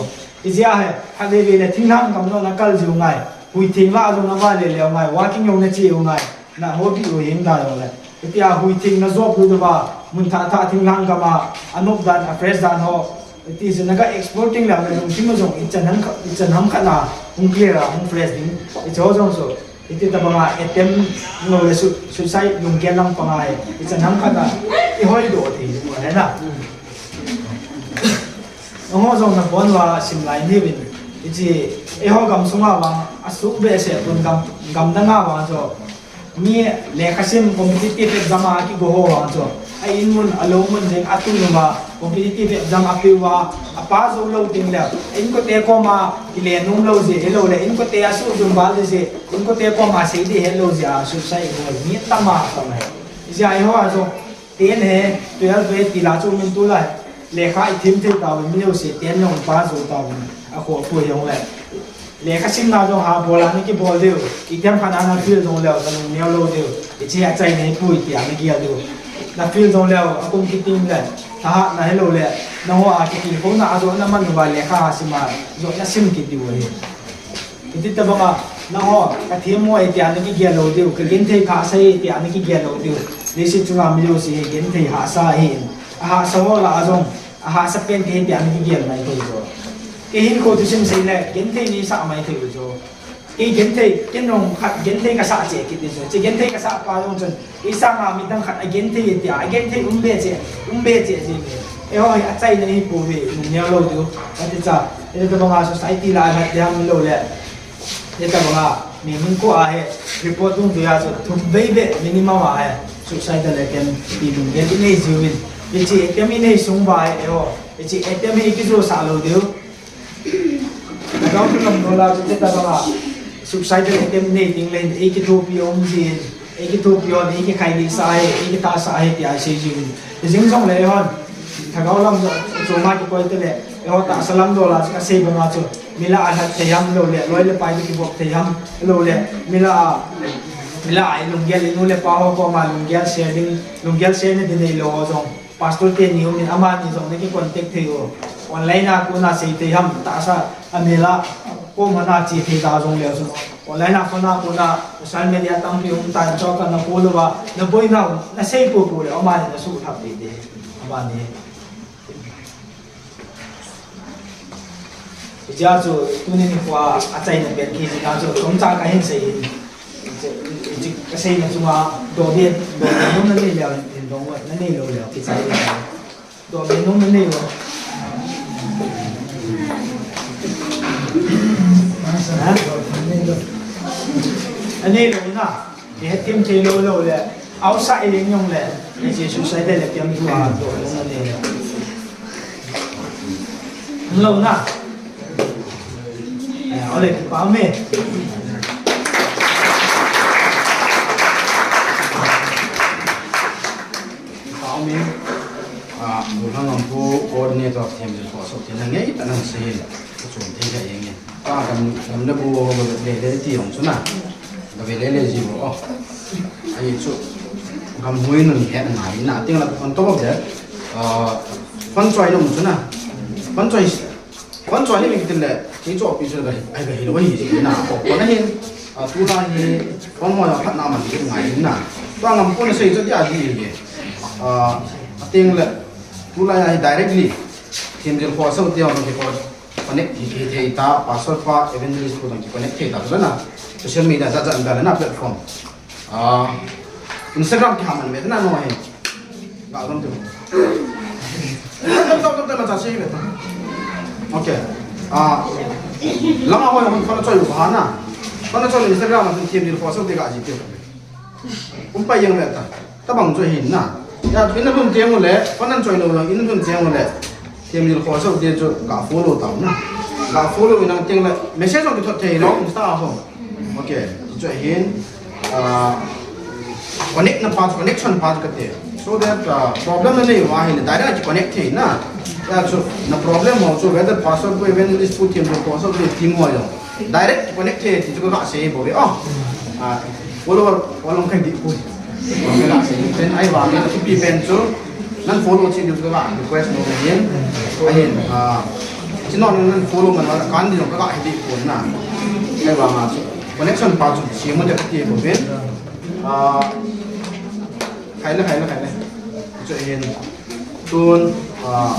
Hijeh a hi, khatvei vei le thinglhang gam jong nakal jiu ngai. Huitheng lah jong navale leu ngai, walking jong nache u ngai, na hobby u heng da jongle. Hitia huitheng najop u diuva, mun thah thah thinglhang gam a, anop dan, a fresh dan ho. Hiti chu naga explore teng leu nalungthim u jong ichan ham khat, ichan ham khat na, hung clear a, hung fresh ding. Hiche ho jong chu, hiti tobanga attempt loule su-, suicide lunggel lang panga hi, ichan ham khat na, ihoidoh thei ding u ahi na. Nangho jong nabon uva sim lai hiuvin. Hiche, eiho gamsunga vang, asuh behseh pon gam, gam danga vang chu. Mi lekha sim competitive exam a kigo ho vang chu. A in mun, alou mun jeng, atun uva, competitive exam apeh uva, apa jou lou teng leu. Inkote koma kile nom lou jeh, hiloule, inkote asuh jum val jeh, inkote koma sei ding het lou jeh a, suicide bol mi tama tam ahi. Hijeh a eiho a jong, Ten hi, twelve hi, ti lah chu min tulai. Lekha ithim thei tauvin, mi jouse ten jong pass jou tauvin, akhoh poi jongle. Lekha simna jong ha bol a nakibol diu, itiham khat a na fail jongleu, nalung neo lou diu. Hiche achaina hipoi tia nagel diu. Na fail jongleu, akum kit teng le, thahatna hiloule, nangho a kitilkhouna a jona man uva lekha ha sim a, jona sim kit diu ahi. Hiti tobanga, nangho, kathem mo e tia nakigel lou diu, kagenthei hahsa e tia nakigel lou diu. Leiset chunga mi jouse hi genthei hahsa ahin. Ahahsa ho lah a jong, ahahsa pen kahi tia nakigel mai thei u chu. Kahinkho thusim seile, genthei neisah mai thei u chu. Kei genthei, ken jong khat genthei kasah cheh kit ni chu. Hiche genthei kasah pa jong chun, kei sanga midang khat agenthei tia, agenthei um be cheh, um be cheh ji me. Eiho hi achaina hipouve, nungneo lou diu. Ati cha, hitabanga society la ahat ding ham lou le. Hitabanga, mi mun ko a hi, report dungjuia chu, thum vei beh minimum a hi, suicidal attempt ti lunggel inei jiuvin. Hiche attempt inei sung uva hi, eiho, hiche attempt hi kijosah lou diu. Lhagao thu lam dola chu hitabanga suicidal attempt nei ding le hin eikithopi um jin, eikithopi hon, eikikhailisa ahi, eikitahsa ahi tia isei jiuvin. Hijeng jongle hon, lhagao lam chu choma kikoi tele, eiho tahsa lam dola chu kasei banga chu, mi lah a lhat thei ham lou le, loi le pai le kivop thei ham lou le, mi lah a, mi lah a ilunggel, inu le pa ho koma lunggel share ding, lunggel share na ding neilou ho jong. Pastor teni umin amani jong naki contact thei u. Online a kona sei thei ham tahsa amela kom hana che thei ta jongle chu. Online a kona kona social media tampi um tan chu kana follow uva. Na boina u, nasei popo le amani nasuhlhap ding ding. Amani. Hichea chu tuni nikhoa achaina pen kiti na chu chomcha kahin sei in. Hiche, hiche kaseina chunga dobe, dobe nom nanei leu, hin dong uva, nanei lou leu, kichai leu. Dobe nom nanei lou. Ha? Nanei lou na. Ihet thim thei lou lou le, outside i leng jong le, i Jesu sai le le kiam tua to lou na le. Lou na. Eh, ole kipa me. Kipa me. Ah, bu hang am bu coordinator them je ko so tin ngai ta nang sei. Ka chom thei ka eng e. Ka gam, gam le bu le le ti jong chu na. Gave le le ji bo. Oh. Ahi chu. Gam hui nun he na ngai na. Ting la on top of that. Uh, fund choi nom chu na. Fund choi, fund choi ni mi kitin le. Ni chu pi chu ga, ai ga hi lo hi ji na. Ko, ko na hin. Uh, tu la hi. Fund mo ya phat na man ki ngai na. Tua gam ko na sei chu dia di hi. Uh, ting le. Tu la ya hi directly. Kim jil ko sa ti jong ki ko. Connect hi, hi thei ta, pastor pa, evangelist pu tong ki connect thei ta, tu na. Social media jat jat ta na platform. Ah, Instagram ki ham an ve na no he. Ga dam tu. Dam, dam, dam, dam, dam, si ve ta. Okay. Ah, lama ho hon phone choi ba na. Phone choi Instagram an thim ni ko so te ga ji te. Um pa yang ve ta. Tabang chu hin na. Ya, in a lhun teng u le, phone an choi lou lou, in a lhun teng u le. Thim ni ko so te chu ga follow ta na. Ga follow in ang teng le, message ong ki thot thei lou, Insta ho. Okay, chu hin, ah, connect na pa, connection pa ka te. So that, ah, problem na nei uva hi le, direct ki connect thei na. Ya chu, na problem ho chu, whether pastor pu evangelist pu thim ni ko so te team ho jong. Direct connect thei ti chu ka sei bo ve. Oh. Ah, follower, follow kai di pu. Ka sei, then ai vang le, pi pen chu. Nan follow chi di chu ka request nom hin. Ahin, ah, chi non nan follow man la kan di jong ka hi di pu na. Ai vang a chu. Connection pa chu, si mo de ti bo ve. Ah, khai le, khai le, khai le. Chu hin. Tun, ah,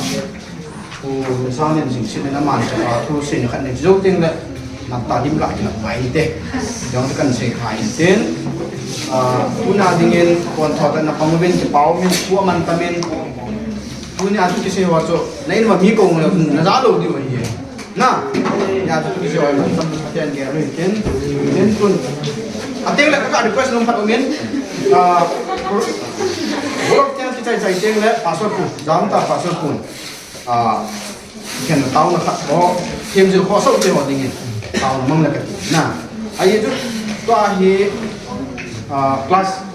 Pu Minsanglin jingsit in aman, ah, thu sei khat nei jou teng le, na ta dim la kila mai te. Jong te kan sei khai in ten. Ah, tuna dingin, kon thot na pang uvin, kipa umin, thu aman tamin. Tuni a thu kisei ho chu, na in ma mi ko na ja lou diu ahi. Na, ya chu kisei ho, na tam ten ge ri ten, ten tun. Ateng le ka request nom khat umin. Ah, World Cup kichai chai teng le, pastor pu, jam ta pastor pu. Ah, khen tauna khat ho, themjil khoso te ho dingin, tauna mang le kati na. Ahi chu, tua hi, ah, class,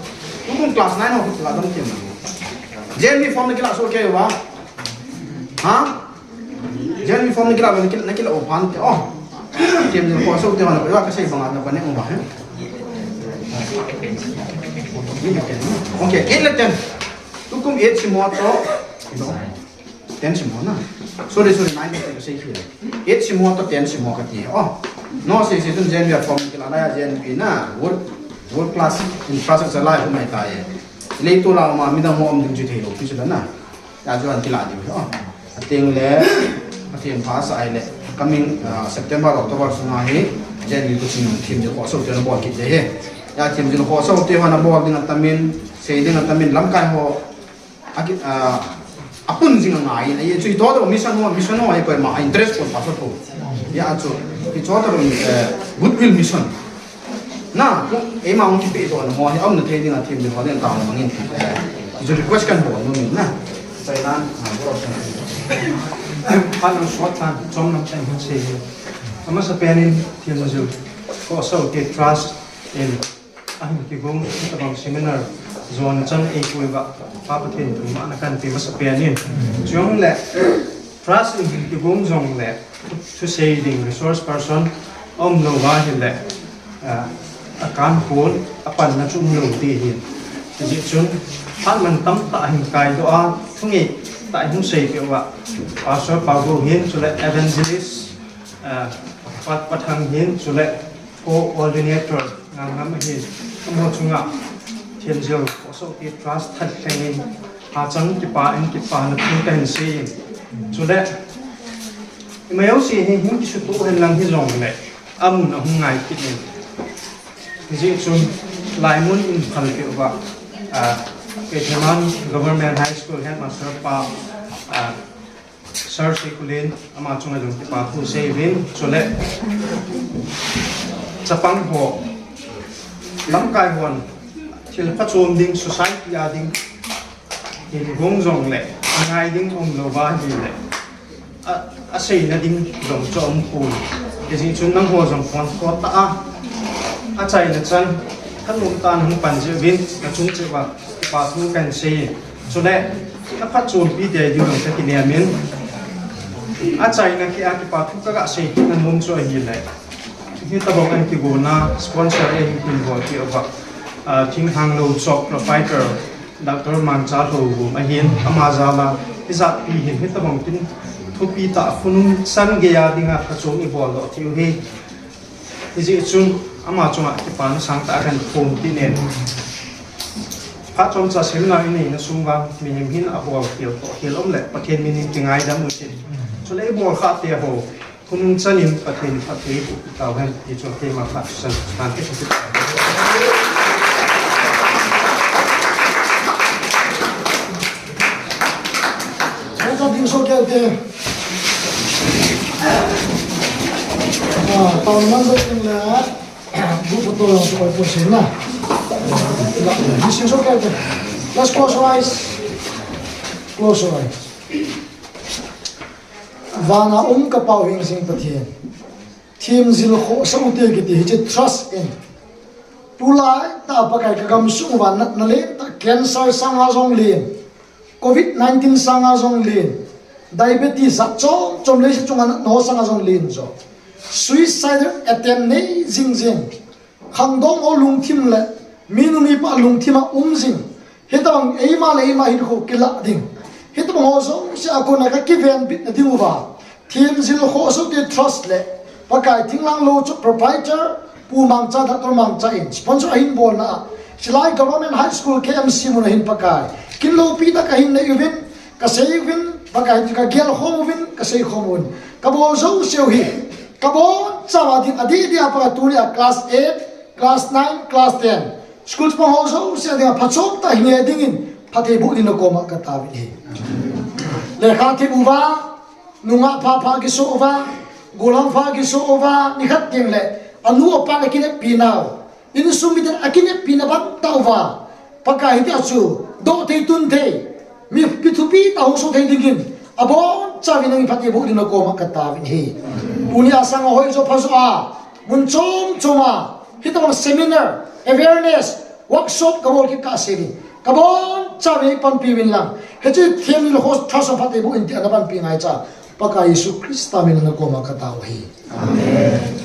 tukum class nine ho la dam themna. J N V form na kila so ke wa? Ha? J N V form na kila, na kila, na kila o phan te, oh. Themjil khoso te ho na, wa ka sei banga na connect ba, he? Okay, eight le ten. Tukum eight si mo to. Ten sim ho na. Sorry, sorry, nine kati ka sei hi. Eight sim ho to ten sim ho kati. Oh. No, sei sei tun J N V form kila na ya J N V na. World, world class infrastructure lai ho mai ta ye. Lei to la ma midang ho um ding chu thei lou pi chu na. Ya chu an kila diu. Oh. Ateng le, ateng pha sa ai le. Coming, uh, September, October sunga hi. Jen mi kuching thiam jin khohsah te na bol kit de he. Ya thiam jin khohsah te ho na bol ding atamin, sei ding atamin lamkai ho. Aki, ah, apun jing angai, ai, chu ito to mission ho, mission ho, ai, koima interest ko pastor to. Ya chu, ito to, eh, goodwill mission. Na, eima hung kipe to na ho, hi, aumna thei ding a thiam jin ho, ding tao na mangin, eh, chu request kan bol nom in na. Sai nan, ah, bol san. Pan ang short tan, chom nam tan hin sei. Amasa penin, thiam jin khohsah te trust in. Ahin kigong, tabang seminar, zon chan ei koi ba, Pa Pathen thumna kan pe masa penin. Chule, trust in hin kigong jongle, thusei ding resource person, aum lou va hile, ah, akan pon, apanna chu um lou ti hin. Hijeh chun, phat mantam tah hin kaidoh a, thunei tah hin sei peh uva. Pastor Pago hin, chule evangelist, ah, Pat Pathang hin, chule coordinator, Ngangam ahin, amaho chunga, thiam jin khohsah te trust that lhengin, achang kipa in kipana thu kahin sei in. Chule, imajouse hi, hin kisutoh hen lang hijongle, amun ahung ngai kit in. Hijeh chun, laimun in phal peh uva, ah, Keithelmann Government High School headmaster pa, ah, Sir Seikulin, ama chunga jong kipa thu sei uvin, chule chapang ho, lamkai hon, thil phachom ding, society a ding, hin hung jongle, angai ding um lou va hile, a, aseina ding jong chu um pon. Hijeh chun nangho jong phone call tah a, achaina chan, khanom tah a nahung pan jeh uvin, nachung cheh uva, kipa thu kahin sei. Chule, ka phatchompi ding jong ka kinem in. Achaina kit a kipa thu ka ga sei kit nom chu ahile. Hitabang a kigona sponsor a hin kin bol ti uva. Ah, thinglhang lou chop provider, Doctor Mangcha Lhouvum ahin, ama jal a, hijat pi hin hitabang kin thupi tah khonung chan gei a dinga phatchom i bol doh thei u hi. Hijeh chun ama chunga kipana sangtah a kahin phong kit in. Phat chomcha seminar i neina sung vang mihem hin abol khel toh khel um le Pathen min in kingaidam u tin. Chule i bol khah te ho, khonung chan in Pathen in phatthei boh tau hen ti chu keima phat chan tan te. Sangtah ding so kei te. Ah, tao man so ding le. Bu photo lang so kei po sin na. Ding so kei te. Let's close your eyes. Close your eyes. Vana um ka Pau Hingsing Pathen. Thiam jin khohsah u te kiti hiche trust in. Tulai tah Pakai ka gamsung uva natna lentah cancer sanga jong len. Covid nineteen sanga jong len, diabetes a chom chom leiset chunga natna ho sanga jong len jo. Suicidal attempt nei jing jing. Khangdong ho lungthim le, minu mipa lungthim a um jing. Hitabang eima le eima hinkho kilah ding. Hitabang ho jouse a kona ka kivenbitna ding uva. Thiam jin khohsah u te trust le Pakai thinglhang lou chop proprietor Pu Mangcha, Doctor Mangcha in sponsor ahin bolna a, hilai Government High School K M C mun a hin Pakai kin loupi tah a kahin nei uvin, kasei uvin, Pakai ka gel khom uvin, kasei khom uvin, kabol jouse u hi, kabonchauva ding, adeh deh a Pakai tunia class eight, class nine, class ten, school chapang ho jouse a dinga phachom tah hinge dingin phatthei boh dingin nakoma kataovin ahi. Lekha thip uva, nungah pha pha kisoh uva, gollhang pha kisoh uva, nikhat teng le, anu apa le kineppi nau, insung miten akineppi na bang tauva, Pakai hitia chu, doh thei tun thei, mi kithupi tah hung soh thei dingin, abonchauvin nangin phatthei boh dingin nakoma kataovin ahi. Tunia sanga hoi jo pha jo a, mun chom chom a, hitabang seminar, awareness, workshop kabol kit kah seuvin. Kabonchauvin panpiuvin lang. Hiche thiam jin khohsah trust a phatthei boh in tia napanpi ngaicha. Pakai Jesu Christa min a nakoma katao ahi. Amen.